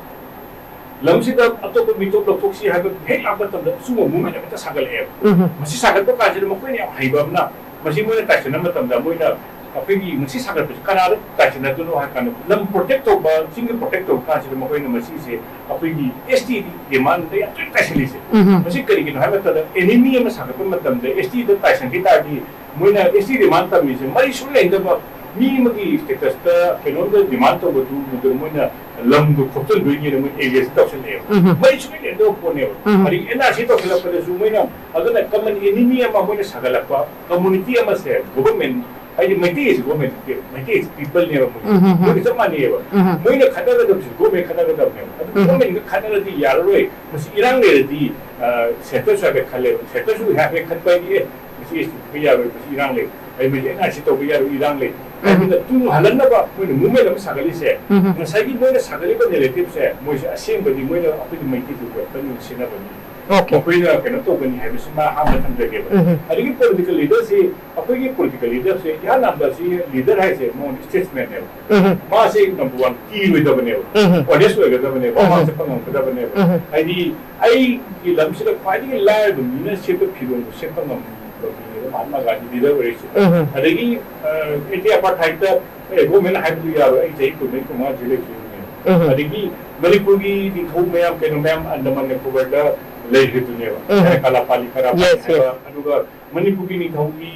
ꯂꯝꯁꯤꯗ ꯑꯇꯣꯞꯄ ꯃꯤꯇꯣꯞ ꯂꯧꯊꯣꯛꯁꯤ ꯍꯥꯏꯕ ꯍꯦꯛ ꯂꯥꯛꯄ ꯃꯇꯝꯗ ꯑꯆꯨꯝꯕ ꯃꯨꯚꯃꯦꯟ ꯑꯃꯠꯇ ꯁꯥꯒꯠꯂꯛꯑꯦꯕ꯫ ꯎꯝ꯫ ꯃꯁꯤ ꯁꯥꯒꯠꯄ ꯀꯥꯟꯁꯤꯗ ꯃꯈꯣꯏꯅ ꯌꯥꯝ ꯍꯩꯕ ꯑꯃꯅ, ꯃꯁꯤ ꯃꯣꯏꯅ ꯇꯥꯏꯁꯟꯅꯕ ꯃꯇꯝꯗ ꯃꯣꯏꯅ ꯑꯩꯈꯣꯏꯒꯤ ꯉꯁꯤ ꯁꯥꯒꯠꯄꯁꯤ ꯀꯅꯥꯗ ꯇꯥꯏꯁꯤꯟꯅꯗꯣꯏꯅꯣ ꯍꯥꯏ ꯀꯥꯟꯗ, ꯂꯝ ꯄ꯭ꯔꯣꯇꯦꯛ ꯇꯧꯕ, ꯆꯤꯡꯒꯤ ꯄ꯭ꯔꯣꯇꯦꯛ ꯇꯧꯕ ꯀꯥꯟꯁꯤꯗ ꯃꯈꯣꯏꯅ ꯃꯁꯤꯁꯦ ꯑꯩꯈꯣꯏꯒꯤ ꯑꯦꯁ ꯇꯤꯒꯤ ꯗꯤꯃꯥꯟꯗ ꯌꯥꯝ ꯇꯣꯏꯅ ꯇꯥꯏꯁꯤꯜꯂꯤꯁꯦ꯫ ꯎꯝ꯫ ꯃꯁꯤ ꯀꯔꯤꯒꯤꯅꯣ ꯍꯥꯏꯕ ꯃꯇꯝꯗ, ꯑꯦꯅꯤ ꯃꯤ ꯑꯃ ꯁꯥꯒꯠꯄ ꯃꯇꯝꯗ ꯑꯦꯁ ꯇꯤꯗ ꯇꯥꯏꯁꯟꯈꯤ ꯇꯥꯔꯗꯤ, ꯃꯣꯏꯅ ꯑꯦꯁ ꯇꯤ ꯗꯤꯃꯥꯟ ꯇꯝꯃꯤꯁꯦ ꯃꯔꯤ ꯁꯨꯡꯂꯩꯅꯗꯕ, ꯃꯤ ꯑꯃꯒꯤ ꯁ꯭ꯇꯦꯇꯁꯇ ꯀꯩꯅꯣꯝꯗ ꯗꯤꯃꯥꯟ ꯇꯧꯕꯗꯨ ꯃꯗꯨ ꯃꯣꯏꯅ ꯂꯝꯗꯨ ꯈꯣꯞꯆꯟꯗꯣꯏꯅꯦꯅ ꯃꯣꯏ ꯑꯦꯔꯤꯌꯥꯁꯤ ꯇꯧꯁꯜꯂꯛꯑꯦꯕ꯫ ꯎꯝ꯫ ꯃꯔꯤ ꯁꯨꯡꯂꯩꯅꯗꯕ ꯄꯣꯠꯅꯦꯕ꯫ ꯎꯝ꯫ ꯑꯗꯒꯤ ꯑꯦꯟ ꯑꯥꯔ ꯁꯤ ꯇꯧꯁꯜꯂꯛꯄꯗꯁꯨ ꯃꯣꯏꯅ ꯑꯗꯨꯅ ꯀꯃꯟ ꯑꯦꯅꯤꯃꯤ ꯑꯃ ꯃꯣꯏꯅ ꯁꯥꯒꯠꯂꯛꯄ, ꯀꯝꯃꯨꯅꯤꯇꯤ ꯑꯃꯁꯦ, ꯒꯣꯕꯔꯃꯦꯟ, ꯍꯥꯏꯗꯤ ꯃꯩꯇꯩꯁꯤ ꯒꯣꯕꯔꯃꯦꯟ ꯅꯠꯇꯦꯕ, ꯃꯩꯇꯩꯁꯤ ꯄꯤꯄꯜꯅꯦꯕ ꯃꯣꯏ꯫ ꯎꯝ, ꯎꯝ, ꯎꯝ꯫ ꯃꯣꯏꯒ ꯆꯞ ꯃꯥꯟꯅꯩꯌꯦꯕ꯫ ꯎꯝ꯫ ꯃꯣꯏꯅ ꯈꯠꯅꯒꯗꯕꯁꯤ ꯒꯣꯕꯔꯃꯦꯟ ꯈꯠꯅꯒꯗꯕꯅꯦꯕ꯫ ꯑꯗꯨ ꯎꯝ꯫ ꯒꯣꯕꯔꯃꯦꯟꯒ ꯈꯠꯅꯔꯗꯤ ꯌꯥꯔꯔꯣꯏ, ꯃꯁꯤ ꯏꯔꯥꯡ ꯂꯩꯔꯗꯤ, ꯑ, ꯁꯦꯟꯇꯔꯁꯨ ꯍꯥꯏꯐꯦꯠ ꯈꯜꯂꯦꯕ꯫ ꯁꯦꯟꯇꯔꯁꯨ ꯍꯥꯏꯐꯦꯠ ꯈꯠꯄ ꯍꯥꯏꯗꯤ, "ꯑꯦ, ꯃꯁꯤ ꯑꯦꯁ ꯇꯤ ꯄꯤꯕ ꯌꯥꯔꯣꯏ, ꯃꯁꯤ ꯏꯔꯥꯡ ꯂꯩ, ꯑꯩ ꯃꯁꯤ ꯑꯦꯟ ꯑꯥꯔ ꯁꯤ ꯇꯧꯕ ꯌꯥꯔꯣꯏ, ꯏꯔꯥꯡ ꯂꯩ"꯫ ꯎꯝ꯫ ꯑꯗꯨꯅ ꯇꯨꯡ ꯍꯜꯍꯟꯅꯕ ꯃꯣꯏꯅ ꯃꯨꯚꯃꯦꯟ ꯑꯃ ꯁꯥꯒꯠꯂꯤꯁꯦ, ꯎꯝ꯫ ꯉꯁꯥꯏꯒꯤ ꯃꯣꯏꯅ ꯁꯥꯒꯠꯂꯤꯕ ꯅꯦꯔꯦꯇꯤꯞꯁꯦ, ꯃꯣꯏꯁꯦ ꯑꯁꯦꯡꯕꯗꯤ ꯃꯣꯏꯅ ꯑꯩꯈꯣꯏꯒꯤ ꯃꯩꯇꯩꯒꯤ ꯋꯦꯄꯟ ꯑꯣꯏꯅ ꯁꯤꯖꯤꯟꯅꯕꯅꯤ꯫ ꯑꯣꯀꯦ꯫ ꯃꯈꯣꯏꯅ ꯀꯩꯅꯣ ꯇꯧꯒꯅꯤ ꯍꯥꯏꯕꯁꯤꯃ ꯑꯍꯥꯟꯕ ꯊꯝꯖꯒꯦꯕ꯫ ꯎꯝ꯫ ꯑꯗꯒꯤ ꯄꯣꯂꯤꯇꯤꯀꯦꯜ ꯂꯤꯗꯔꯁꯤ, ꯑꯩꯈꯣꯏꯒꯤ ꯄꯣꯂꯤꯇꯤꯀꯦꯜ ꯂꯤꯗꯔꯁꯦ ꯏꯍꯥꯟ ꯍꯥꯟꯕ ꯁꯤ ꯂꯤꯗꯔ ꯍꯥꯏꯁꯦ ꯃꯉꯣꯟꯗ ꯁ꯭ꯇꯦꯠꯁꯃꯦꯟꯅꯦꯕ꯫ ꯎꯝ꯫ ꯃꯥꯁꯦ ꯅꯝꯕꯔ ꯋꯥꯟ ꯀꯤꯔꯣꯏꯗꯕꯅꯦꯕ꯫ ꯎꯝ꯫ ꯑꯣꯅꯦꯁ ꯑꯣꯏꯒꯗꯕꯅꯦꯕ꯫ ꯎꯝ꯫ ꯋꯥ ꯆꯠꯄ ꯉꯝꯒꯗꯕꯅꯦꯕ꯫ ꯎꯝ꯫ ꯍꯥꯏꯗꯤ ꯑꯩꯒꯤ ꯂꯝꯁꯤꯗ ꯈ꯭ꯋꯥꯏꯗꯒꯤ ꯂꯥꯏꯔꯕ ꯃꯤꯅ ꯁꯦꯠꯄ ꯐꯤꯔꯣꯜꯕꯨ ꯁꯦꯠꯄ ꯉꯝꯕ ꯃꯤꯅꯦꯕ ꯃꯍꯥꯠꯃꯥ ꯒꯥꯟꯙꯤ ꯂꯤꯗꯔ ꯑꯣꯏꯔꯤꯁꯦ꯫ ꯎꯝ꯫ ꯑꯗꯒꯤ, ꯑ, ꯑꯦꯟꯇꯤ ꯑꯄꯥꯔꯊꯥꯏꯗꯇ, ꯑꯦ, ꯒꯣꯔꯃꯦꯟꯅ ꯍꯥꯏꯕꯗꯨ ꯌꯥꯔꯣꯏ, ꯑꯩ ꯆꯍꯤ ꯀꯨꯟꯃꯔꯤ ꯀꯨꯟꯃꯉꯥ ꯖꯦꯜ ꯂꯩꯈꯤꯕꯅꯦꯕ꯫ ꯎꯝ꯫ ꯑꯗꯒꯤ ꯃꯅꯤꯄꯨꯔꯒꯤ ꯅꯤꯡꯊꯧ ꯃꯌꯥꯝ, ꯀꯩꯅꯣ ꯃꯌꯥꯝ ꯑꯟꯗꯃꯥꯟ ꯅꯤꯀꯣꯕꯔꯗ ꯂꯩꯈ꯭ꯔꯤꯗꯨꯅꯦꯕ꯫ ꯎꯝ꯫ ꯀꯂꯥꯄꯥꯂꯤ, ꯀꯔꯥꯄꯥꯂꯤ ꯌꯦꯁ, ꯍꯥꯏꯕ, ꯌꯦꯁ꯫ ꯑꯗꯨꯒ ꯃꯅꯤꯄꯨꯔꯒꯤ ꯅꯤꯡꯊꯧꯒꯤ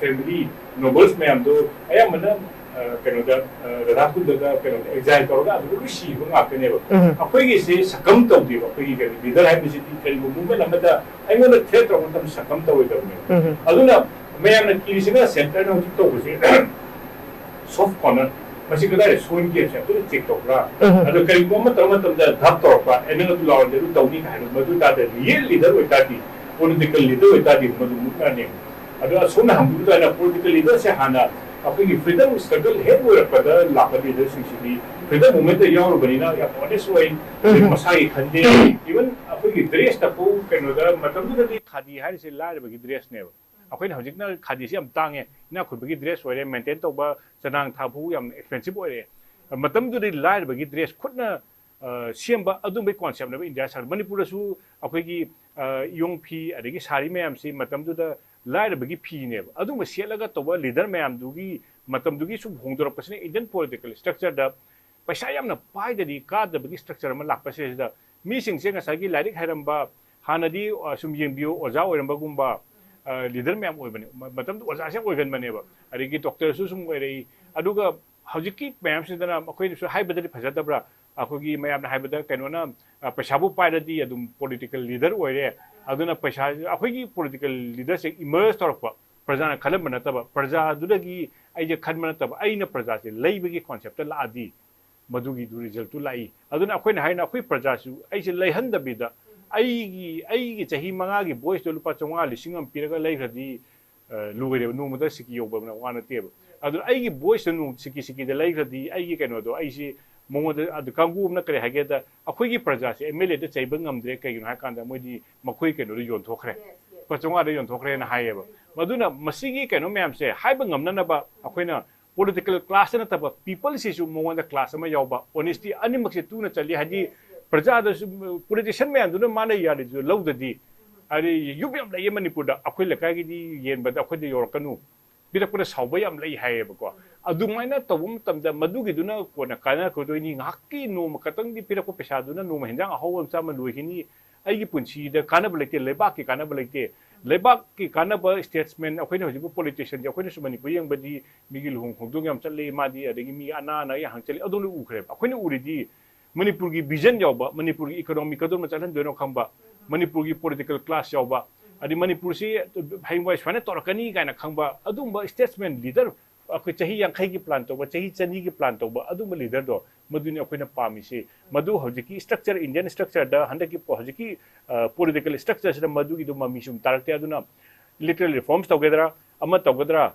ꯐꯦꯃꯤꯂꯤ ꯅꯣꯕꯜꯁ ꯃꯌꯥꯝꯗꯣ ꯑꯌꯥꯝꯕꯅ, ꯑ, ꯀꯩꯅꯣꯗ, ꯑ, ꯔꯥꯙꯥꯀꯨꯟꯗꯗ, ꯀꯩꯅꯣꯗ ꯑꯦꯛꯖꯥꯏꯜ ꯇꯧꯔꯒ ꯑꯗꯨꯗ ꯂꯣꯏ ꯁꯤꯕ ꯉꯥꯛꯇꯅꯦꯕ꯫ ꯎꯝ꯫ ꯑꯩꯈꯣꯏꯒꯤꯁꯦ ꯁꯀꯝ ꯇꯧꯗꯦꯕ꯫ ꯑꯩꯈꯣꯏꯒꯤ ꯀꯩꯅꯣ ꯂꯤꯗꯔ ꯍꯥꯏꯕꯁꯤꯗꯤ ꯀꯔꯤꯒꯨꯝꯕ ꯃꯨꯚꯃꯦꯟ ꯑꯃꯗ ꯑꯩꯉꯣꯟꯗ ꯊ꯭ꯔꯦꯠ ꯇꯧꯔꯛꯄ ꯃꯇꯝꯗ ꯁꯀꯝ ꯇꯧꯔꯣꯏꯗꯕꯅꯦꯕ꯫ ꯎꯝ꯫ ꯑꯗꯨꯅ ꯃꯌꯥꯝꯅ ꯀꯤꯔꯤꯁꯤꯅ ꯁꯦꯟꯇꯔꯅ ꯍꯧꯖꯤꯛ ꯇꯧꯕꯁꯦ ꯁꯣꯐ ꯀꯣꯔꯅꯔ, ꯃꯁꯤ ꯀꯗꯥꯏꯗ ꯁꯣꯏꯒꯦ ꯍꯥꯏꯕꯁꯦ ꯑꯝꯇ ꯆꯦꯛ ꯇꯧꯕ꯭ꯔꯥ? ꯎꯝ꯫ ꯑꯗꯣ ꯀꯔꯤꯒꯨꯝꯕ ꯑꯃ ꯇꯧꯕ ꯃꯇꯝꯗ ꯙꯞ ꯇꯧꯔꯛꯄ, "ꯑꯦ, ꯅꯪ ꯑꯗꯨ ꯂꯥꯎꯔꯗꯤ ꯑꯗꯨ ꯇꯧꯅꯤ" ꯀꯥꯏꯅ, ꯃꯗꯨ ꯇꯥꯗ ꯔꯤꯌꯦꯜ ꯂꯤꯗꯔ ꯑꯣꯏꯇꯥꯔꯗꯤ, ꯄꯣꯂꯤꯇꯤꯀꯦꯜ ꯂꯤꯗꯔ ꯑꯣꯏꯇꯥꯔꯗꯤ ꯃꯗꯨ ꯃꯨꯛꯅꯅꯦꯕ꯫ ꯑꯗꯣ ꯑꯁꯣꯝꯅ ꯍꯪꯕꯤꯕ ꯑꯗꯨꯃꯥꯏꯅ ꯄꯣꯂꯤꯇꯤꯀꯦꯜ ꯂꯤꯗꯔꯁꯦ ꯍꯥꯟꯅ ꯑꯩꯈꯣꯏꯒꯤ ꯐ꯭ꯔꯤꯗꯝ ꯁ꯭ꯇ꯭ꯔꯒꯜ ꯍꯦꯛ ꯑꯣꯏꯔꯛꯄꯗ ꯂꯥꯛꯄ ꯂꯤꯗꯔꯁꯤꯡꯁꯤꯗꯤ ꯐ꯭ꯔꯤꯗꯝ ꯃꯨꯚꯃꯦꯟꯠꯇ ꯌꯥꯎꯔꯨꯕꯅꯤꯅ ꯌꯥꯝ ꯑꯣꯅꯦꯁ ꯑꯣꯏ꯫ ꯎꯝ꯫ ꯃꯁꯥꯒꯤ ꯈꯟꯗꯦ꯫ ꯏꯚꯟ ꯑꯩꯈꯣꯏꯒꯤ ꯗ꯭ꯔꯦꯁꯇꯐꯥꯎ ꯀꯩꯅꯣꯗ ꯃꯇꯝꯗꯨꯗꯗꯤ ꯈꯥꯗꯤ ꯍꯥꯏꯔꯤꯁꯦ ꯂꯥꯏꯔꯕꯒꯤ ꯗ꯭ꯔꯦꯁꯅꯦꯕ꯫ ꯑꯩꯈꯣꯏꯅ ꯍꯧꯖꯤꯛꯅ ꯈꯥꯗꯤꯁꯤ ꯌꯥꯝ ꯇꯥꯡꯉꯦ, ꯏꯅꯥꯛ ꯈꯨꯟꯕꯒꯤ ꯗ꯭ꯔꯦꯁ ꯑꯣꯏꯔꯦ, ꯃꯦꯟꯇꯦꯟ ꯇꯧꯕ, ꯆꯅꯥꯡ ꯊꯥꯕ ꯐꯥꯎ ꯌꯥꯝ ꯑꯦꯛꯁꯄꯦꯟꯁꯤꯞ ꯑꯣꯏꯔꯦ꯫ ꯃꯇꯝꯗꯨꯗꯤ ꯂꯥꯏꯔꯕꯒꯤ ꯗ꯭ꯔꯦꯁ ꯈꯨꯠꯅ, ꯑ, ꯁꯦꯝꯕ ꯑꯗꯨꯝꯕꯒꯤ ꯀꯣꯟꯁꯦꯞꯅꯦꯕ ꯏꯟꯗꯤꯌꯥ ꯁꯔꯀꯥꯔ꯫ ꯃꯅꯤꯄꯨꯔꯗꯁꯨ ꯑꯩꯈꯣꯏꯒꯤ, ꯑ, ꯏꯌꯣꯡ ꯐꯤ ꯑꯗꯒꯤ ꯁꯥꯔꯤ ꯃꯌꯥꯝꯁꯤ ꯃꯇꯝꯗꯨꯗ ꯂꯥꯏꯔꯕꯒꯤ ꯐꯤꯅꯦꯕ꯫ ꯑꯗꯨꯒꯨꯝꯕ ꯁꯦꯠꯂꯒ ꯇꯧꯕ ꯂꯤꯗꯔ ꯃꯌꯥꯝꯗꯨꯒꯤ ꯃꯇꯝꯗꯨꯒꯤ ꯁꯨꯝ ꯍꯣꯡꯗꯣꯔꯛꯄꯁꯤꯅ ꯏꯟꯗꯤꯌꯟ ꯄꯣꯂꯤꯇꯤꯀꯦꯜ ꯁ꯭ꯇ꯭ꯔꯛꯆꯔꯗ ꯄꯩꯁꯥ ꯌꯥꯝꯅ ꯄꯥꯏꯗꯗꯤ ꯀꯥꯗꯕꯒꯤ ꯁ꯭ꯇ꯭ꯔꯛꯆꯔ ꯑꯃ ꯂꯥꯛꯄꯁꯦ, ꯁꯤꯗ ꯃꯤꯁꯤꯡꯁꯦ ꯉꯁꯥꯏꯒꯤ ꯂꯥꯏꯔꯤꯛ ꯍꯩꯔꯝꯕ, ꯍꯥꯟꯅꯗꯤ, ꯑ, ꯁꯨꯝ ꯌꯦꯡꯕꯤꯌꯨ, ꯑꯣꯖꯥ ꯑꯣꯏꯔꯝꯕꯒꯨꯝꯕ, ꯑ, ꯂꯤꯗꯔ ꯃꯌꯥꯝ ꯑꯣꯏꯕꯅꯦ꯫ ꯃ-, ꯃꯇꯝꯗꯨ ꯑꯣꯖꯥꯁꯦ ꯌꯥꯝ ꯑꯣꯏꯒꯟꯕꯅꯦꯕ꯫ ꯑꯗꯒꯤ ꯗꯣꯛꯇꯔꯁꯨ ꯁꯨꯝ ꯑꯣꯏꯔꯛꯏ꯫ ꯑꯗꯨꯒ ꯍꯧꯖꯤꯛꯀꯤ ꯃꯌꯥꯝꯁꯤꯗꯅ ꯑꯩꯈꯣꯏꯅꯁꯨ ꯍꯥꯏꯕꯗꯗꯤ ꯐꯖꯗꯕ꯭ꯔꯥ? ꯑꯩꯈꯣꯏꯒꯤ ꯃꯌꯥꯝꯅ ꯍꯥꯏꯕꯗ ꯀꯩꯅꯣꯅ, ꯑ, ꯄꯩꯁꯥꯕꯨ ꯄꯥꯏꯔꯗꯤ ꯑꯗꯨꯝ ꯄꯣꯂꯤꯇꯤꯀꯦꯜ ꯂꯤꯗꯔ ꯑꯣꯏꯔꯦ꯫ ꯑꯗꯨꯅ ꯄꯩꯁꯥ, ꯑꯩꯈꯣꯏꯒꯤ ꯄꯣꯂꯤꯇꯤꯀꯦꯜ ꯂꯤꯗꯔꯁꯦ ꯏꯃꯔꯖ ꯇꯧꯔꯛꯄ, ꯄ꯭ꯔꯖꯥꯅ ꯈꯜꯂꯝꯕ ꯅꯠꯇꯕ, ꯄ꯭ꯔꯖꯥꯗꯨꯗꯒꯤ ꯑꯩꯁꯦ ꯈꯟꯕ ꯅꯠꯇꯕ, ꯑꯩꯅ ꯄ꯭ꯔꯖꯥꯁꯦ ꯂꯩꯕꯒꯤ ꯀꯣꯟꯁꯦꯞꯇ ꯂꯥꯛꯑꯗꯤ ꯃꯗꯨꯒꯤꯗꯨ ꯔꯤꯖꯜꯇꯨ ꯂꯥꯛꯏ꯫ ꯑꯗꯨꯅ ꯑꯩꯈꯣꯏꯅ ꯍꯥꯏꯅ ꯑꯩꯈꯣꯏ ꯄ꯭ꯔꯖꯥꯁꯨ ꯑꯩꯁꯦ ꯂꯩꯍꯟꯗꯕꯤꯗ ꯑꯩꯒꯤ, ꯑꯩꯒꯤ ꯆꯍꯤ ꯃꯉꯥꯒꯤ ꯚꯣꯏꯁꯇꯣ ꯂꯨꯄꯥ ꯆꯥꯝꯃꯉꯥ, ꯂꯤꯁꯤꯡ ꯑꯃ ꯄꯤꯔꯒ ꯂꯩꯈ꯭ꯔꯗꯤ, ꯑ, ꯂꯣꯏꯔꯦꯕ, ꯅꯣꯡꯃꯗ ꯁꯤꯀꯤ ꯌꯧꯕ ꯋꯥ ꯅꯠꯇꯦꯕ꯫ ꯑꯗꯨꯅ ꯑꯩꯒꯤ ꯚꯣꯏꯁꯇ ꯅꯣꯡ ꯁꯤꯀꯤ ꯁꯤꯀꯤꯗ ꯂꯩꯈ꯭ꯔꯗꯤ ꯑꯩꯒꯤ ꯀꯩꯅꯣꯗꯣ ꯑꯩꯁꯤ ꯃꯉꯣꯟꯗ, ꯑꯗꯨ ꯀꯥꯡꯕꯨ ꯑꯃꯅ ꯀꯔꯤ ꯍꯥꯏꯒꯦꯗ, ꯑꯩꯈꯣꯏꯒꯤ ꯄ꯭ꯔꯖꯥꯁꯦ ꯑꯦꯝ ꯑꯦꯜ ꯑꯦꯗ ꯆꯩꯕ ꯉꯝꯗ꯭ꯔꯦ, ꯀꯩꯒꯤꯅꯣ ꯍꯥꯏꯀꯥꯟꯗ ꯃꯣꯏꯗꯤ ꯃꯈꯣꯏ ꯀꯩꯅꯣꯗ ꯌꯣꯟꯊꯣꯛꯈ꯭ꯔꯦ, ꯂꯨꯄꯥ ꯆꯥꯝꯃꯉꯥꯗ ꯌꯣꯟꯊꯣꯛꯈ꯭ꯔꯦꯅ ꯍꯥꯏꯌꯦꯕ꯫ ꯃꯗꯨꯅ ꯃꯁꯤꯒꯤ ꯀꯩꯅꯣ ꯃꯌꯥꯝꯁꯦ ꯍꯥꯏꯕ ꯉꯝꯅꯅꯕ ꯑꯩꯈꯣꯏꯅ ꯄꯣꯂꯤꯇꯤꯀꯦꯜ ꯀ꯭ꯂꯥꯁꯇ ꯅꯠꯇꯕ ꯄꯤꯄꯜꯁꯤꯁꯨ ꯃꯉꯣꯟꯗ ꯀ꯭ꯂꯥꯁ ꯑꯃ ꯌꯥꯎꯕ, ꯑꯣꯅꯦꯁꯇꯤ ꯑꯅꯤꯃꯛꯁꯦ ꯇꯨꯅ ꯆꯠꯂꯤ꯫ ꯍꯥꯏꯗꯤ ꯄ꯭ꯔꯖꯥꯗꯁꯨ, ꯄꯣꯂꯤꯇꯤꯁꯤꯌꯟ ꯃꯌꯥꯝꯗꯨꯅ ꯃꯥꯅ ꯌꯥꯔꯤꯗꯨ ꯂꯧꯗꯗꯤ, ꯍꯥꯏꯗꯤ ꯌꯨꯝ ꯌꯥꯝ ꯂꯩꯌꯦ ꯃꯅꯤꯄꯨꯔꯗ, ꯑꯩꯈꯣꯏ ꯂꯩꯀꯥꯏꯒꯤꯗꯤ ꯌꯦꯟꯕꯗ ꯑꯩꯈꯣꯏꯗ ꯌꯧꯔꯛꯀꯅꯨ, ꯄꯤꯔꯛꯄꯗ ꯁꯥꯎꯕ ꯌꯥꯝ ꯂꯩ ꯍꯥꯏꯌꯦꯕꯀꯣ꯫ ꯑꯗꯨꯃꯥꯏꯅ ꯇꯧꯕ ꯃꯇꯝꯗ ꯃꯗꯨꯒꯤꯗꯨꯅ ꯀꯣꯟꯅ ꯀꯥꯟꯅꯔꯛꯀꯗꯣꯏꯅꯤ꯫ ꯉꯥꯏꯍꯥꯛꯀꯤ ꯅꯣꯡꯃ ꯈꯛꯇꯪꯗꯤ ꯄꯤꯔꯛꯄ ꯄꯩꯁꯥꯗꯨꯅ ꯅꯣꯡꯃ ꯍꯦꯟꯖꯥꯡ ꯑꯍꯥꯎꯕ ꯑꯃ ꯆꯥꯃ ꯂꯣꯏꯈꯤꯅꯤ꯫ ꯑꯩꯒꯤ ꯄꯨꯟꯁꯤꯗ ꯀꯥꯟꯅꯕ ꯂꯩꯇꯦ, ꯂꯩꯕꯥꯛꯀꯤ ꯀꯥꯟꯅꯕ ꯂꯩꯇꯦ꯫ ꯂꯩꯕꯥꯛꯀꯤ ꯀꯥꯟꯅꯕ ꯁ꯭ꯇꯦꯠꯁꯃꯦꯟ, ꯑꯩꯈꯣꯏꯅ ꯍꯧꯖꯤꯛꯄꯨ ꯄꯣꯂꯤꯇꯤꯁꯤꯌꯟꯁꯦ, ꯑꯩꯈꯣꯏꯅꯁꯨ ꯃꯅꯤꯄꯨꯔ ꯌꯦꯡꯕꯗꯤ ꯃꯤꯒꯤ ꯂꯨꯍꯣꯡ ꯈꯣꯡꯗꯣꯡꯕ ꯌꯥꯝ ꯆꯠꯂꯤ, ꯃꯥꯗꯤ ꯑꯗꯒꯤ ꯃꯤ ꯑꯅꯥ ꯑꯅꯥ ꯌꯥꯝ ꯆꯠꯂꯤ, ꯑꯗꯨ ꯂꯣꯏ ꯎꯈ꯭ꯔꯦꯕ꯫ ꯑꯩꯈꯣꯏꯅ ꯎꯔꯤꯗꯤ ꯃꯅꯤꯄꯨꯔꯒꯤ ꯚꯤꯖꯟ ꯌꯥꯎꯕ, ꯃꯅꯤꯄꯨꯔꯒꯤ ꯏꯀꯣꯅꯣꯃꯤ ꯀꯗꯣꯝꯗ ꯆꯠꯍꯟꯗꯣꯏꯅꯣ ꯈꯪꯕ, ꯃꯅꯤꯄꯨꯔꯒꯤ ꯄꯣꯂꯤꯇꯤꯀꯦꯜ ꯀ꯭ꯂꯥꯁ ꯌꯥꯎꯕ, ꯑꯗꯩ ꯃꯅꯤꯄꯨꯔꯁꯤ ꯍꯌꯦꯡꯋꯥꯏ ꯁꯨꯃꯥꯏꯅ ꯇꯧꯔꯛꯀꯅꯤ ꯀꯥꯏꯅ ꯈꯪꯕ, ꯑꯗꯨꯝꯕ ꯁ꯭ꯇꯦꯠꯁꯃꯦꯟ ꯂꯤꯗꯔ, ꯑꯩꯈꯣꯏ ꯆꯍꯤ ꯌꯥꯡꯈꯩꯒꯤ ꯄ꯭ꯂꯥꯟ ꯇꯧꯕ, ꯆꯍꯤ ꯆꯅꯤꯒꯤ ꯄ꯭ꯂꯥꯟ ꯇꯧꯕ, ꯑꯗꯨꯝꯕ ꯂꯤꯗꯔꯗꯣ, ꯃꯗꯨꯅꯤ ꯑꯩꯈꯣꯏꯅ ꯄꯥꯝꯃꯤꯁꯤ꯫ ꯃꯗꯨ ꯍꯧꯖꯤꯛꯀꯤ ꯁ꯭ꯇ꯭ꯔꯛꯆꯔ, ꯏꯟꯗꯤꯌꯟ ꯁ꯭ꯇ꯭ꯔꯛꯆꯔꯗ ꯍꯟꯗꯛꯀꯤ ꯄꯣ-, ꯍꯧꯖꯤꯛꯀꯤ, ꯑ, ꯄꯣꯂꯤꯇꯤꯀꯦꯜ ꯁ꯭ꯇ꯭ꯔꯛꯆꯔꯁꯤꯗ ꯃꯗꯨꯒꯤꯗꯣ ꯃꯃꯤ ꯁꯨꯝ ꯇꯥꯔꯛꯇꯦ꯫ ꯑꯗꯨꯅ ꯏꯂꯦꯛꯇ꯭ꯔꯦꯜ ꯔꯤꯐꯣꯔꯝꯁ ꯇꯧꯒꯗ꯭ꯔꯥ, ꯑꯃ ꯇꯧꯒꯗ꯭ꯔꯥ,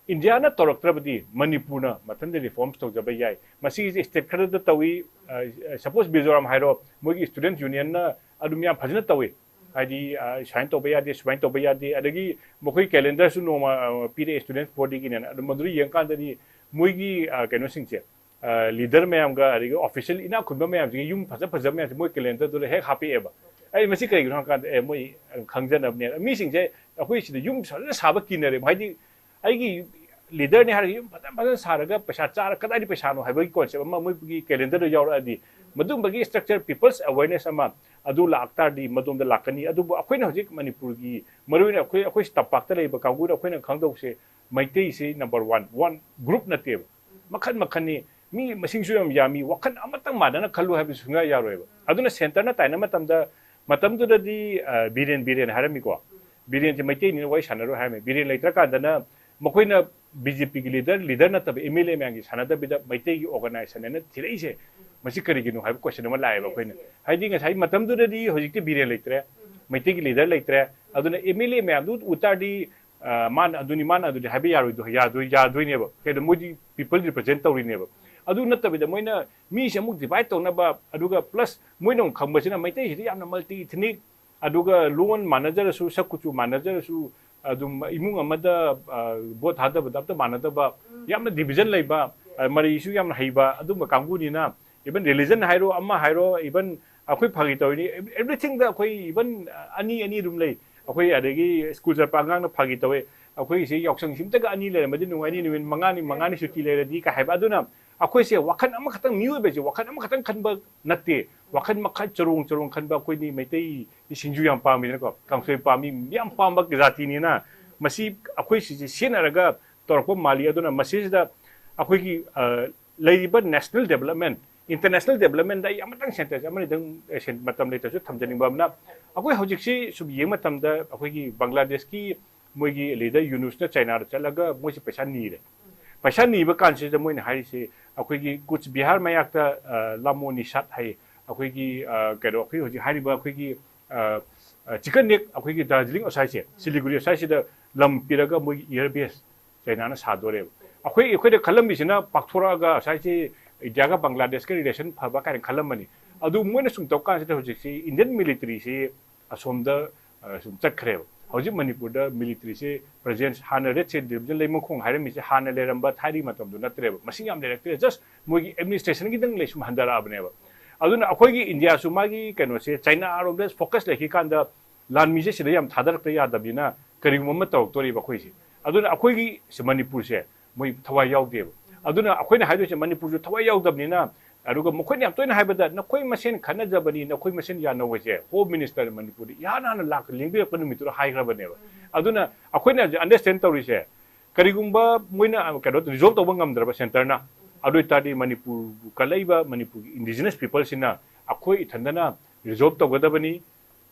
ꯏꯟꯗꯤꯌꯥꯅ ꯇꯧꯔꯛꯇ꯭ꯔꯕꯗꯤ ꯃꯅꯤꯄꯨꯔꯅ ꯃꯊꯟꯇ ꯔꯤꯐꯣꯔꯝꯁ ꯇꯧꯖꯕ ꯌꯥꯏ꯫ ꯃꯁꯤꯒꯤꯁꯦ ꯁ꯭ꯇꯦꯠ ꯈꯔꯗ ꯇꯧꯏ꯫ ꯑ, ꯁꯄꯣꯁ ꯃꯤꯖꯣꯔꯥꯝ ꯍꯥꯏꯔꯣ, ꯃꯣꯏꯒꯤ ꯁ꯭ꯇꯨꯗꯦꯟꯠ ꯌꯨꯅꯤꯌꯟꯅ ꯑꯗꯨꯝ ꯌꯥꯝ ꯐꯖꯅ ꯇꯧꯏ꯫ ꯍꯥꯏꯗꯤ, ꯑ, ꯁꯨꯃꯥꯏꯅ ꯇꯧꯕ ꯌꯥꯗꯦ, ꯁꯨꯃꯥꯏꯅ ꯇꯧꯕ ꯌꯥꯗꯦ, ꯑꯗꯒꯤ ꯃꯈꯣꯏ ꯀꯦꯂꯦꯟꯗꯔꯁꯨ ꯅꯣꯡꯃ, ꯑ, ꯄꯤꯔꯛꯑꯦ ꯁ꯭ꯇꯨꯗꯦꯟꯠ ꯕꯣꯗꯤꯒꯤꯅꯦꯅ꯫ ꯑꯗꯨ ꯃꯗꯨꯗ ꯌꯦꯡꯀꯥꯟꯗꯗꯤ ꯃꯣꯏꯒꯤ, ꯑ, ꯀꯩꯅꯣꯁꯤꯡꯁꯦ, ꯑ, ꯂꯤꯗꯔ ꯃꯌꯥꯝꯒ ꯑꯗꯒꯤ ꯑꯣꯐꯤꯁꯤꯌꯦꯜ ꯏꯅꯥꯛ ꯈꯨꯟꯕ ꯃꯌꯥꯝꯁꯤꯒꯤ ꯌꯨꯝ ꯐꯖ ꯐꯖꯕ ꯃꯌꯥꯝꯁꯦ ꯃꯣꯏ ꯀꯦꯂꯦꯟꯗꯔꯗꯨꯗ ꯍꯦꯛ ꯍꯥꯞꯄꯛꯑꯦꯕ꯫ ꯑꯩ ꯃꯁꯤ ꯀꯩꯒꯤꯅꯣ ꯍꯥꯏꯀꯥꯟꯗ, ꯑꯦ, ꯃꯣꯏ ꯈꯪꯖꯅꯕꯅꯦ꯫ ꯃꯤꯁꯤꯡꯁꯦ ꯑꯩꯈꯣꯏ ꯁꯤꯗ ꯌꯨꯝ ꯐꯖꯅ ꯁꯥꯕ ꯀꯤꯅꯔꯦꯕ꯫ ꯍꯥꯏꯗꯤ ꯑꯩꯒꯤ ꯂꯤꯗꯔꯅꯦ ꯍꯥꯏꯔꯒ ꯌꯨꯝ ꯐꯖꯅ ꯐꯖꯅ ꯁꯥꯔꯒ ꯄꯩꯁꯥ ꯆꯥꯔ ꯀꯗꯥꯏꯗ ꯄꯩꯁꯥꯅꯣ ꯍꯥꯏꯕꯒꯤ ꯀꯣꯟꯁꯦꯞ ꯑꯃ ꯃꯣꯏꯒꯤ ꯀꯦꯂꯦꯟꯗꯔꯗ ꯌꯥꯎꯔꯛꯑꯗꯤ, ꯃꯗꯨꯝꯕꯒꯤ ꯁ꯭ꯇ꯭ꯔꯛꯆꯔ, ꯄꯤꯄꯜꯁ ꯑꯦꯋꯦꯔꯅꯦꯁ ꯑꯃ ꯑꯗꯨ ꯂꯥꯛꯇꯥꯔꯗꯤ ꯃꯗꯣꯝꯗ ꯂꯥꯛꯀꯅꯤ꯫ ꯑꯗꯨꯕꯨ ꯑꯩꯈꯣꯏꯅ ꯍꯧꯖꯤꯛ ꯃꯅꯤꯄꯨꯔꯒꯤ, ꯃꯔꯨꯑꯣꯏꯅ ꯑꯩꯈꯣꯏ, ꯑꯩꯈꯣꯏ ꯇꯝꯄꯥꯛꯇ ꯂꯩꯕ ꯀꯥꯡꯕꯨꯅ ꯑꯩꯈꯣꯏꯅ ꯈꯪꯗꯧꯁꯦ, ꯃꯩꯇꯩꯁꯤ ꯅꯝꯕꯔ ꯋꯥꯟ, ꯋꯥꯟ ꯒ꯭ꯔꯨꯞ ꯅꯠꯇꯦꯕ, ꯃꯈꯟ ꯃꯈꯟꯅꯤ꯫ ꯃꯤ ꯃꯁꯤꯡꯁꯨ ꯌꯥꯝ ꯌꯥꯝꯃꯤ꯫ ꯋꯥꯈꯜ ꯑꯃꯇꯪ ꯃꯥꯟꯅꯅ ꯈꯜꯂꯨ ꯍꯥꯏꯕꯁꯨ ꯁꯨꯡꯌꯥ ꯌꯥꯔꯣꯏꯕ꯫ ꯑꯗꯨꯅ ꯁꯦꯟꯇꯔꯅ ꯇꯥꯏꯅꯕ ꯃꯇꯝꯗ, ꯃꯇꯝꯗꯨꯗꯗꯤ, ꯑ, ꯕꯤꯔꯦꯟ, ꯕꯤꯔꯦꯟ ꯍꯥꯏꯔꯝꯃꯤꯀꯣ꯫ ꯕꯤꯔꯦꯟꯁꯦ ꯃꯩꯇꯩꯅꯤꯅ ꯋꯥꯔꯤ ꯁꯥꯟꯅꯔꯣꯏ ꯍꯥꯏꯔꯝꯃꯤ꯫ ꯕꯤꯔꯦꯟ ꯂꯩꯇ꯭ꯔꯀꯥꯟꯗꯅ ꯃꯈꯣꯏꯅ ꯕꯤ ꯖꯦ ꯄꯤꯒꯤ ꯂꯤꯗꯔ, ꯂꯤꯗꯔ ꯅꯠꯇꯕ ꯑꯦꯝ ꯑꯦꯜ ꯑꯦ ꯃꯌꯥꯝꯒꯤ ꯁꯥꯟꯅꯗꯕꯤꯗ ꯃꯩꯇꯩꯒꯤ ꯑꯣꯔꯒꯅꯥꯏꯖꯦꯁꯟ ꯍꯥꯏꯅ ꯊꯤꯔꯛꯏꯁꯦ, ꯃꯁꯤ ꯀꯔꯤꯒꯤꯅꯣ ꯍꯥꯏꯕ ꯀꯣꯏꯁꯟ ꯑꯃ ꯂꯥꯛꯑꯦꯕ ꯑꯩꯈꯣꯏꯅ꯫ ꯍꯥꯏꯗꯤ ꯉꯁꯥꯏ ꯃꯇꯝꯗꯨꯗꯗꯤ, ꯍꯧꯖꯤꯛꯇꯤ ꯕꯤꯔꯦꯟ ꯂꯩꯇ꯭ꯔꯦ, ꯃꯩꯇꯩꯒꯤ ꯂꯤꯗꯔ ꯂꯩꯇ꯭ꯔꯦ꯫ ꯑꯗꯨꯅ ꯑꯦꯝ ꯑꯦꯜ ꯑꯦ ꯃꯌꯥꯝꯗꯨ ꯎ ꯇꯥꯔꯗꯤ, ꯑ, ꯃꯥꯅ ꯑꯗꯨꯅꯤ, ꯃꯥꯅ ꯑꯗꯨꯅꯤ ꯍꯥꯏꯕ ꯌꯥꯔꯣꯏꯗꯣ-, ꯌꯥꯗꯣꯏ-, ꯌꯥꯗꯣꯏꯅꯦꯕ꯫ ꯀꯩꯅꯣ, ꯃꯣꯏꯗꯤ ꯄꯤꯄꯜ ꯔꯤꯄ꯭ꯔꯖꯦꯟ ꯇꯧꯔꯤꯅꯦꯕ꯫ ꯑꯗꯨ ꯅꯠꯇꯕꯤꯗ ꯃꯣꯏꯅ ꯃꯤꯁꯦ ꯑꯃꯨꯛ ꯗꯤꯚꯥꯏꯠ ꯇꯧꯅꯕ, ꯑꯗꯨꯒ ꯄ꯭ꯂꯁ ꯃꯣꯏꯅ ꯑꯃꯨꯛ ꯈꯪꯕꯁꯤꯅ ꯃꯩꯇꯩꯁꯤꯗꯤ ꯌꯥꯝꯅ ꯃꯜꯇꯤ ꯏꯊꯅꯤꯛ, ꯑꯗꯨꯒ ꯂꯣꯟ ꯃꯥꯟꯅꯖꯔꯁꯨ, ꯁꯛ ꯀꯨꯆꯨ ꯃꯥꯟꯅꯖꯔꯁꯨ, ꯑꯗꯨꯝ ꯏꯃꯨꯡ ꯑꯃꯗ, ꯑ, ꯚꯣꯠ ꯊꯥꯗꯕꯗ ꯑꯝꯇ ꯃꯥꯟꯅꯗꯕ, ꯌꯥꯝꯅ ꯗꯤꯚꯤꯖꯟ ꯂꯩꯕ, ꯑ, ꯃꯔꯩꯁꯨ ꯌꯥꯝꯅ ꯍꯩꯕ ꯑꯗꯨꯝꯕ ꯀꯥꯡꯕꯨꯅꯤꯅ, ꯏꯚꯟ ꯔꯤꯂꯤꯖꯟ ꯍꯥꯏꯔꯣ, ꯑꯃ ꯍꯥꯏꯔꯣ, ꯏꯚꯟ ꯑꯩꯈꯣꯏ ꯐꯥꯒꯤ ꯇꯧꯔꯤꯅꯤ, ꯑꯦꯚ꯭ꯔꯤꯊꯤꯡꯗ ꯑꯩꯈꯣꯏ ꯏꯚꯟ ꯑꯅꯤ ꯑꯅꯤ ꯑꯗꯨꯝ ꯂꯩ꯫ ꯑꯩꯈꯣꯏ ꯑꯗꯒꯤ ꯁ꯭ꯀꯨꯜ ꯆꯠꯄ ꯑꯉꯥꯡꯅ ꯐꯥꯒꯤ ꯇꯧꯋꯦ, "ꯑꯩꯈꯣꯏꯒꯤꯁꯦ ꯌꯥꯎꯁꯪꯁꯤꯝꯇꯒ ꯑꯅꯤ ꯂꯩꯔꯝꯃꯗꯤ ꯅꯨꯡꯉꯥꯏꯅꯤ, ꯅꯨꯃꯤꯠ ꯃꯉꯥꯅꯤ, ꯃꯉꯥꯅꯤ ꯁꯨꯇꯤ ꯂꯩꯔꯗꯤ" ꯀꯥꯏ ꯍꯥꯏꯕ꯫ ꯑꯗꯨꯅ ꯑꯩꯈꯣꯏꯁꯦ ꯋꯥꯈꯜ ꯑꯃꯈꯛꯇꯪ, ꯃꯤꯑꯣꯏꯕꯁꯦ ꯋꯥꯈꯜ ꯑꯃꯈꯛꯇꯪ ꯈꯟꯕ ꯅꯠꯇꯦ, ꯋꯥꯈꯜ ꯃꯈꯜ ꯆꯔꯣꯡ ꯆꯔꯣꯡ ꯈꯟꯕ ꯑꯩꯈꯣꯏꯗꯤ ꯃꯩꯇꯩ ꯁꯤꯡꯖꯨ ꯌꯥꯝ ꯄꯥꯝꯃꯤꯗꯅꯀꯣ, ꯀꯥꯡꯁꯣꯏ ꯄꯥꯝꯃꯤ, ꯌꯥꯝ ꯄꯥꯝꯕ ꯖꯥꯇꯤꯅꯤꯅ ꯃꯁꯤ ꯑꯩꯈꯣꯏ ꯁꯤꯁꯦ ꯁꯤꯖꯤꯟꯅꯔꯒ ꯇꯧꯔꯛꯄ ꯃꯥꯜꯂꯤ꯫ ꯑꯗꯨꯅ ꯃꯁꯤꯁꯤꯗ ꯑꯩꯈꯣꯏꯒꯤ, ꯑ, ꯂꯩꯔꯤꯕ ꯅꯦꯁꯅꯦꯜ ꯗꯦꯕꯂꯞꯃꯦꯟ, ꯏꯟꯇꯔꯅꯦꯁꯅꯦꯜ ꯗꯦꯕꯂꯞꯃꯦꯟꯗ ꯑꯩ ꯑꯃꯇꯪ ꯁꯦꯟꯇꯦꯟꯁ ꯑꯃꯅꯤꯗꯪ, ꯑꯦ, ꯁꯦꯟ-, ꯃꯇꯝ ꯂꯩꯇ꯭ꯔꯁꯨ ꯊꯝꯖꯅꯤꯡꯕ ꯑꯃꯅ, ꯑꯩꯈꯣꯏ ꯍꯧꯖꯤꯛꯁꯤ ꯁꯨꯝ ꯌꯦꯡꯕ ꯃꯇꯝꯗ ꯑꯩꯈꯣꯏꯒꯤ ꯕꯪꯒ꯭ꯂꯥꯗꯦꯁꯀꯤ ꯃꯣꯏꯒꯤ ꯂꯤꯗꯔ ꯌꯨꯅꯨꯁꯅ ꯆꯥꯏꯅꯥꯗ ꯆꯠꯂꯒ ꯃꯣꯏꯁꯦ ꯄꯩꯁꯥ ꯅꯤꯔꯦ꯫ ꯄꯩꯁꯥ ꯅꯤꯕ ꯀꯥꯟꯁꯤꯗ ꯃꯣꯏꯅ ꯍꯥꯏꯔꯤꯁꯦ, ꯑꯩꯈꯣꯏꯒꯤ ꯀꯨꯆ ꯕꯤꯍꯥꯔ ꯃꯌꯥꯛꯇ, ꯑ, ꯂꯥꯃꯣ ꯅꯤꯁꯥꯠ ꯍꯥꯏ, ꯑꯩꯈꯣꯏꯒꯤ, ꯑ, ꯀꯩꯅꯣ, ꯑꯩꯈꯣꯏ ꯍꯧꯖꯤꯛ ꯍꯥꯏꯔꯤꯕ ꯑꯩꯈꯣꯏꯒꯤ, ꯑ, ꯑ, ꯆꯤꯀꯟ ꯅꯦꯛ, ꯑꯩꯈꯣꯏꯒꯤ ꯗꯥꯔꯖꯤꯂꯤꯡ ꯑꯁ꯭ꯋꯥꯏꯁꯦ, ꯁꯤꯂꯤꯒꯨꯔꯤ ꯑꯁ꯭ꯋꯥꯏꯁꯤꯗ ꯂꯝ ꯄꯤꯔꯒ ꯃꯣꯏꯒꯤ ꯏꯌꯔ ꯕꯦꯁ ꯆꯥꯏꯅꯥꯅ ꯁꯥꯗꯣꯔꯦꯕ꯫ ꯑꯩꯈꯣꯏ, ꯑꯩꯈꯣꯏꯗ ꯈꯜꯂꯝꯃꯤꯁꯤꯅ ꯄꯥꯛꯊꯣꯔꯛꯑꯒ ꯉꯁꯥꯏꯁꯤ ꯏꯟꯗꯤꯌꯥꯒ ꯕꯪꯒ꯭ꯂꯥꯗꯦꯁꯀ ꯔꯤꯂꯦꯁꯟ ꯐꯕ ꯀꯥꯏꯅ ꯈꯜꯂꯝꯕꯅꯤ꯫ ꯑꯗꯨ ꯃꯣꯏꯅ ꯁꯨꯝ ꯇꯧ ꯀꯥꯟꯁꯤꯗ ꯍꯧꯖꯤꯛꯁꯤ ꯏꯟꯗꯤꯌꯟ ꯃꯤꯂꯤꯇꯔꯤꯁꯤ ꯑꯁꯣꯝꯗ, ꯑ, ꯁꯨꯝ ꯆꯠꯈ꯭ꯔꯦꯕ꯫ ꯍꯧꯖꯤꯛ ꯃꯅꯤꯄꯨꯔꯗ ꯃꯤꯂꯤꯇꯔꯤꯁꯤ ꯄ꯭ꯔꯖꯦꯟꯁ, ꯍꯥꯟꯅ ꯔꯦꯠ ꯁꯦꯟ ꯗꯤꯕꯤꯖꯟ ꯂꯩꯃꯈꯣꯡ ꯍꯥꯏꯔꯝꯃꯤꯁꯦ ꯍꯥꯟꯅ ꯂꯩꯔꯝꯕ ꯊꯥꯏꯅꯒꯤ ꯃꯇꯝꯗꯨ ꯅꯠꯇ꯭ꯔꯦꯕ꯫ ꯃꯁꯤꯡ ꯌꯥꯝ ꯂꯩꯔꯛꯇ꯭ꯔꯦ, ꯖꯁ ꯃꯣꯏꯒꯤ ꯑꯦꯗꯃꯤꯅꯤꯁꯇ꯭ꯔꯦꯁꯟꯒꯤꯗꯪ ꯂꯩ ꯁꯨꯝ ꯍꯟꯊꯔꯛꯑꯕꯅꯦꯕ꯫ ꯑꯗꯨꯅ ꯑꯩꯈꯣꯏꯒꯤ ꯏꯟꯗꯤꯌꯥꯁꯨ ꯃꯥꯒꯤ ꯀꯩꯅꯣꯁꯦ ꯆꯥꯏꯅꯥꯔꯣꯝꯗ ꯐꯣꯀꯁ ꯂꯩꯈꯤ ꯀꯥꯟꯗ ꯂꯥꯟꯃꯤꯁꯦ ꯁꯤꯗ ꯌꯥꯝ ꯊꯥꯗꯔꯛꯇ ꯌꯥꯗꯕꯅꯤꯅ ꯀꯔꯤꯒꯨꯝꯕ ꯑꯃ ꯇꯧꯔꯛꯇꯣꯔꯤꯕ ꯑꯩꯈꯣꯏꯁꯦ꯫ ꯑꯗꯨꯅ ꯑꯩꯈꯣꯏꯒꯤ ꯁꯤ ꯃꯅꯤꯄꯨꯔꯁꯦ ꯃꯣꯏ ꯊꯋꯥꯏ ꯌꯥꯎꯗꯦꯕ꯫ ꯑꯗꯨꯅ ꯑꯩꯈꯣꯏꯅ ꯍꯥꯏꯗꯣꯏꯁꯦ ꯃꯅꯤꯄꯨꯔꯁꯨ ꯊꯋꯥꯏ ꯌꯥꯎꯗꯕꯅꯤꯅ, ꯑꯗꯨꯒ ꯃꯈꯣꯏꯅ ꯌꯥꯝ ꯇꯣꯏꯅ ꯍꯥꯏꯕꯗ ꯅꯈꯣꯏ ꯃꯁꯦꯟ ꯈꯠꯅꯖꯕꯅꯤ, ꯅꯈꯣꯏ ꯃꯁꯦꯟ ꯌꯥꯅꯧ ꯍꯥꯏꯁꯦ ꯍꯣꯝ ꯃꯤꯅꯤꯁꯇꯔ ꯃꯅꯤꯄꯨꯔꯗ ꯏꯍꯥꯟ ꯍꯥꯟꯅ ꯂꯥꯛ ꯂꯦꯡꯕꯤꯔꯛꯄ ꯅꯨꯃꯤꯠꯇꯨꯗ ꯍꯥꯏꯈ꯭ꯔꯕꯅꯦꯕ꯫ ꯑꯗꯨꯅ ꯑꯩꯈꯣꯏꯅ ꯍꯧꯖꯤꯛ ꯑꯟꯗꯔꯁ꯭ꯇꯦꯟ ꯇꯧꯔꯤꯁꯦ ꯀꯔꯤꯒꯨꯝꯕ ꯃꯣꯏꯅ ꯀꯩꯅꯣ ꯔꯤꯖꯣꯜꯕ ꯇꯧꯕ ꯉꯝꯗ꯭ꯔꯕ ꯁꯦꯟꯇꯔꯅ, ꯑꯗꯨ ꯑꯣꯏꯇꯥꯔꯗꯤ ꯃꯅꯤꯄꯨꯔꯕꯨ ꯀꯜꯂꯛꯏꯕ ꯃꯅꯤꯄꯨꯔꯒꯤ ꯏꯟꯗꯤꯖꯤꯅꯁ ꯄꯤꯄꯜꯁꯤꯅ ꯑꯩꯈꯣꯏ ꯏꯊꯟꯗꯅ ꯔꯤꯖꯣꯜꯕ ꯇꯧꯒꯗꯕꯅꯤ,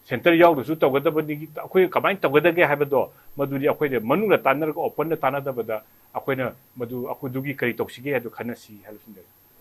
ꯁꯦꯟꯇꯔ ꯌꯥꯎꯗ꯭ꯔꯁꯨ ꯇꯧꯒꯗꯕꯅꯤ, ꯑꯩꯈꯣꯏ ꯀꯃꯥꯏꯅ ꯇꯧꯒꯗꯒꯦ ꯍꯥꯏꯕꯗꯣ ꯃꯗꯨꯗꯤ ꯑꯩꯈꯣꯏꯗ ꯃꯅꯨꯡꯗ ꯇꯥꯟꯅꯔꯒ ꯑꯣꯄꯟꯗ ꯇꯥꯟꯅꯗꯕꯗ ꯑꯩꯈꯣꯏꯅ ꯃꯗꯨ ꯑꯩꯈꯣꯏꯗꯨꯒꯤ ꯀꯔꯤ ꯇꯧꯁꯤꯒꯦ ꯍꯥꯏꯕꯗꯨ ꯈꯟꯅꯁꯤ ꯍꯥꯏꯕꯁꯤꯅꯤ꯫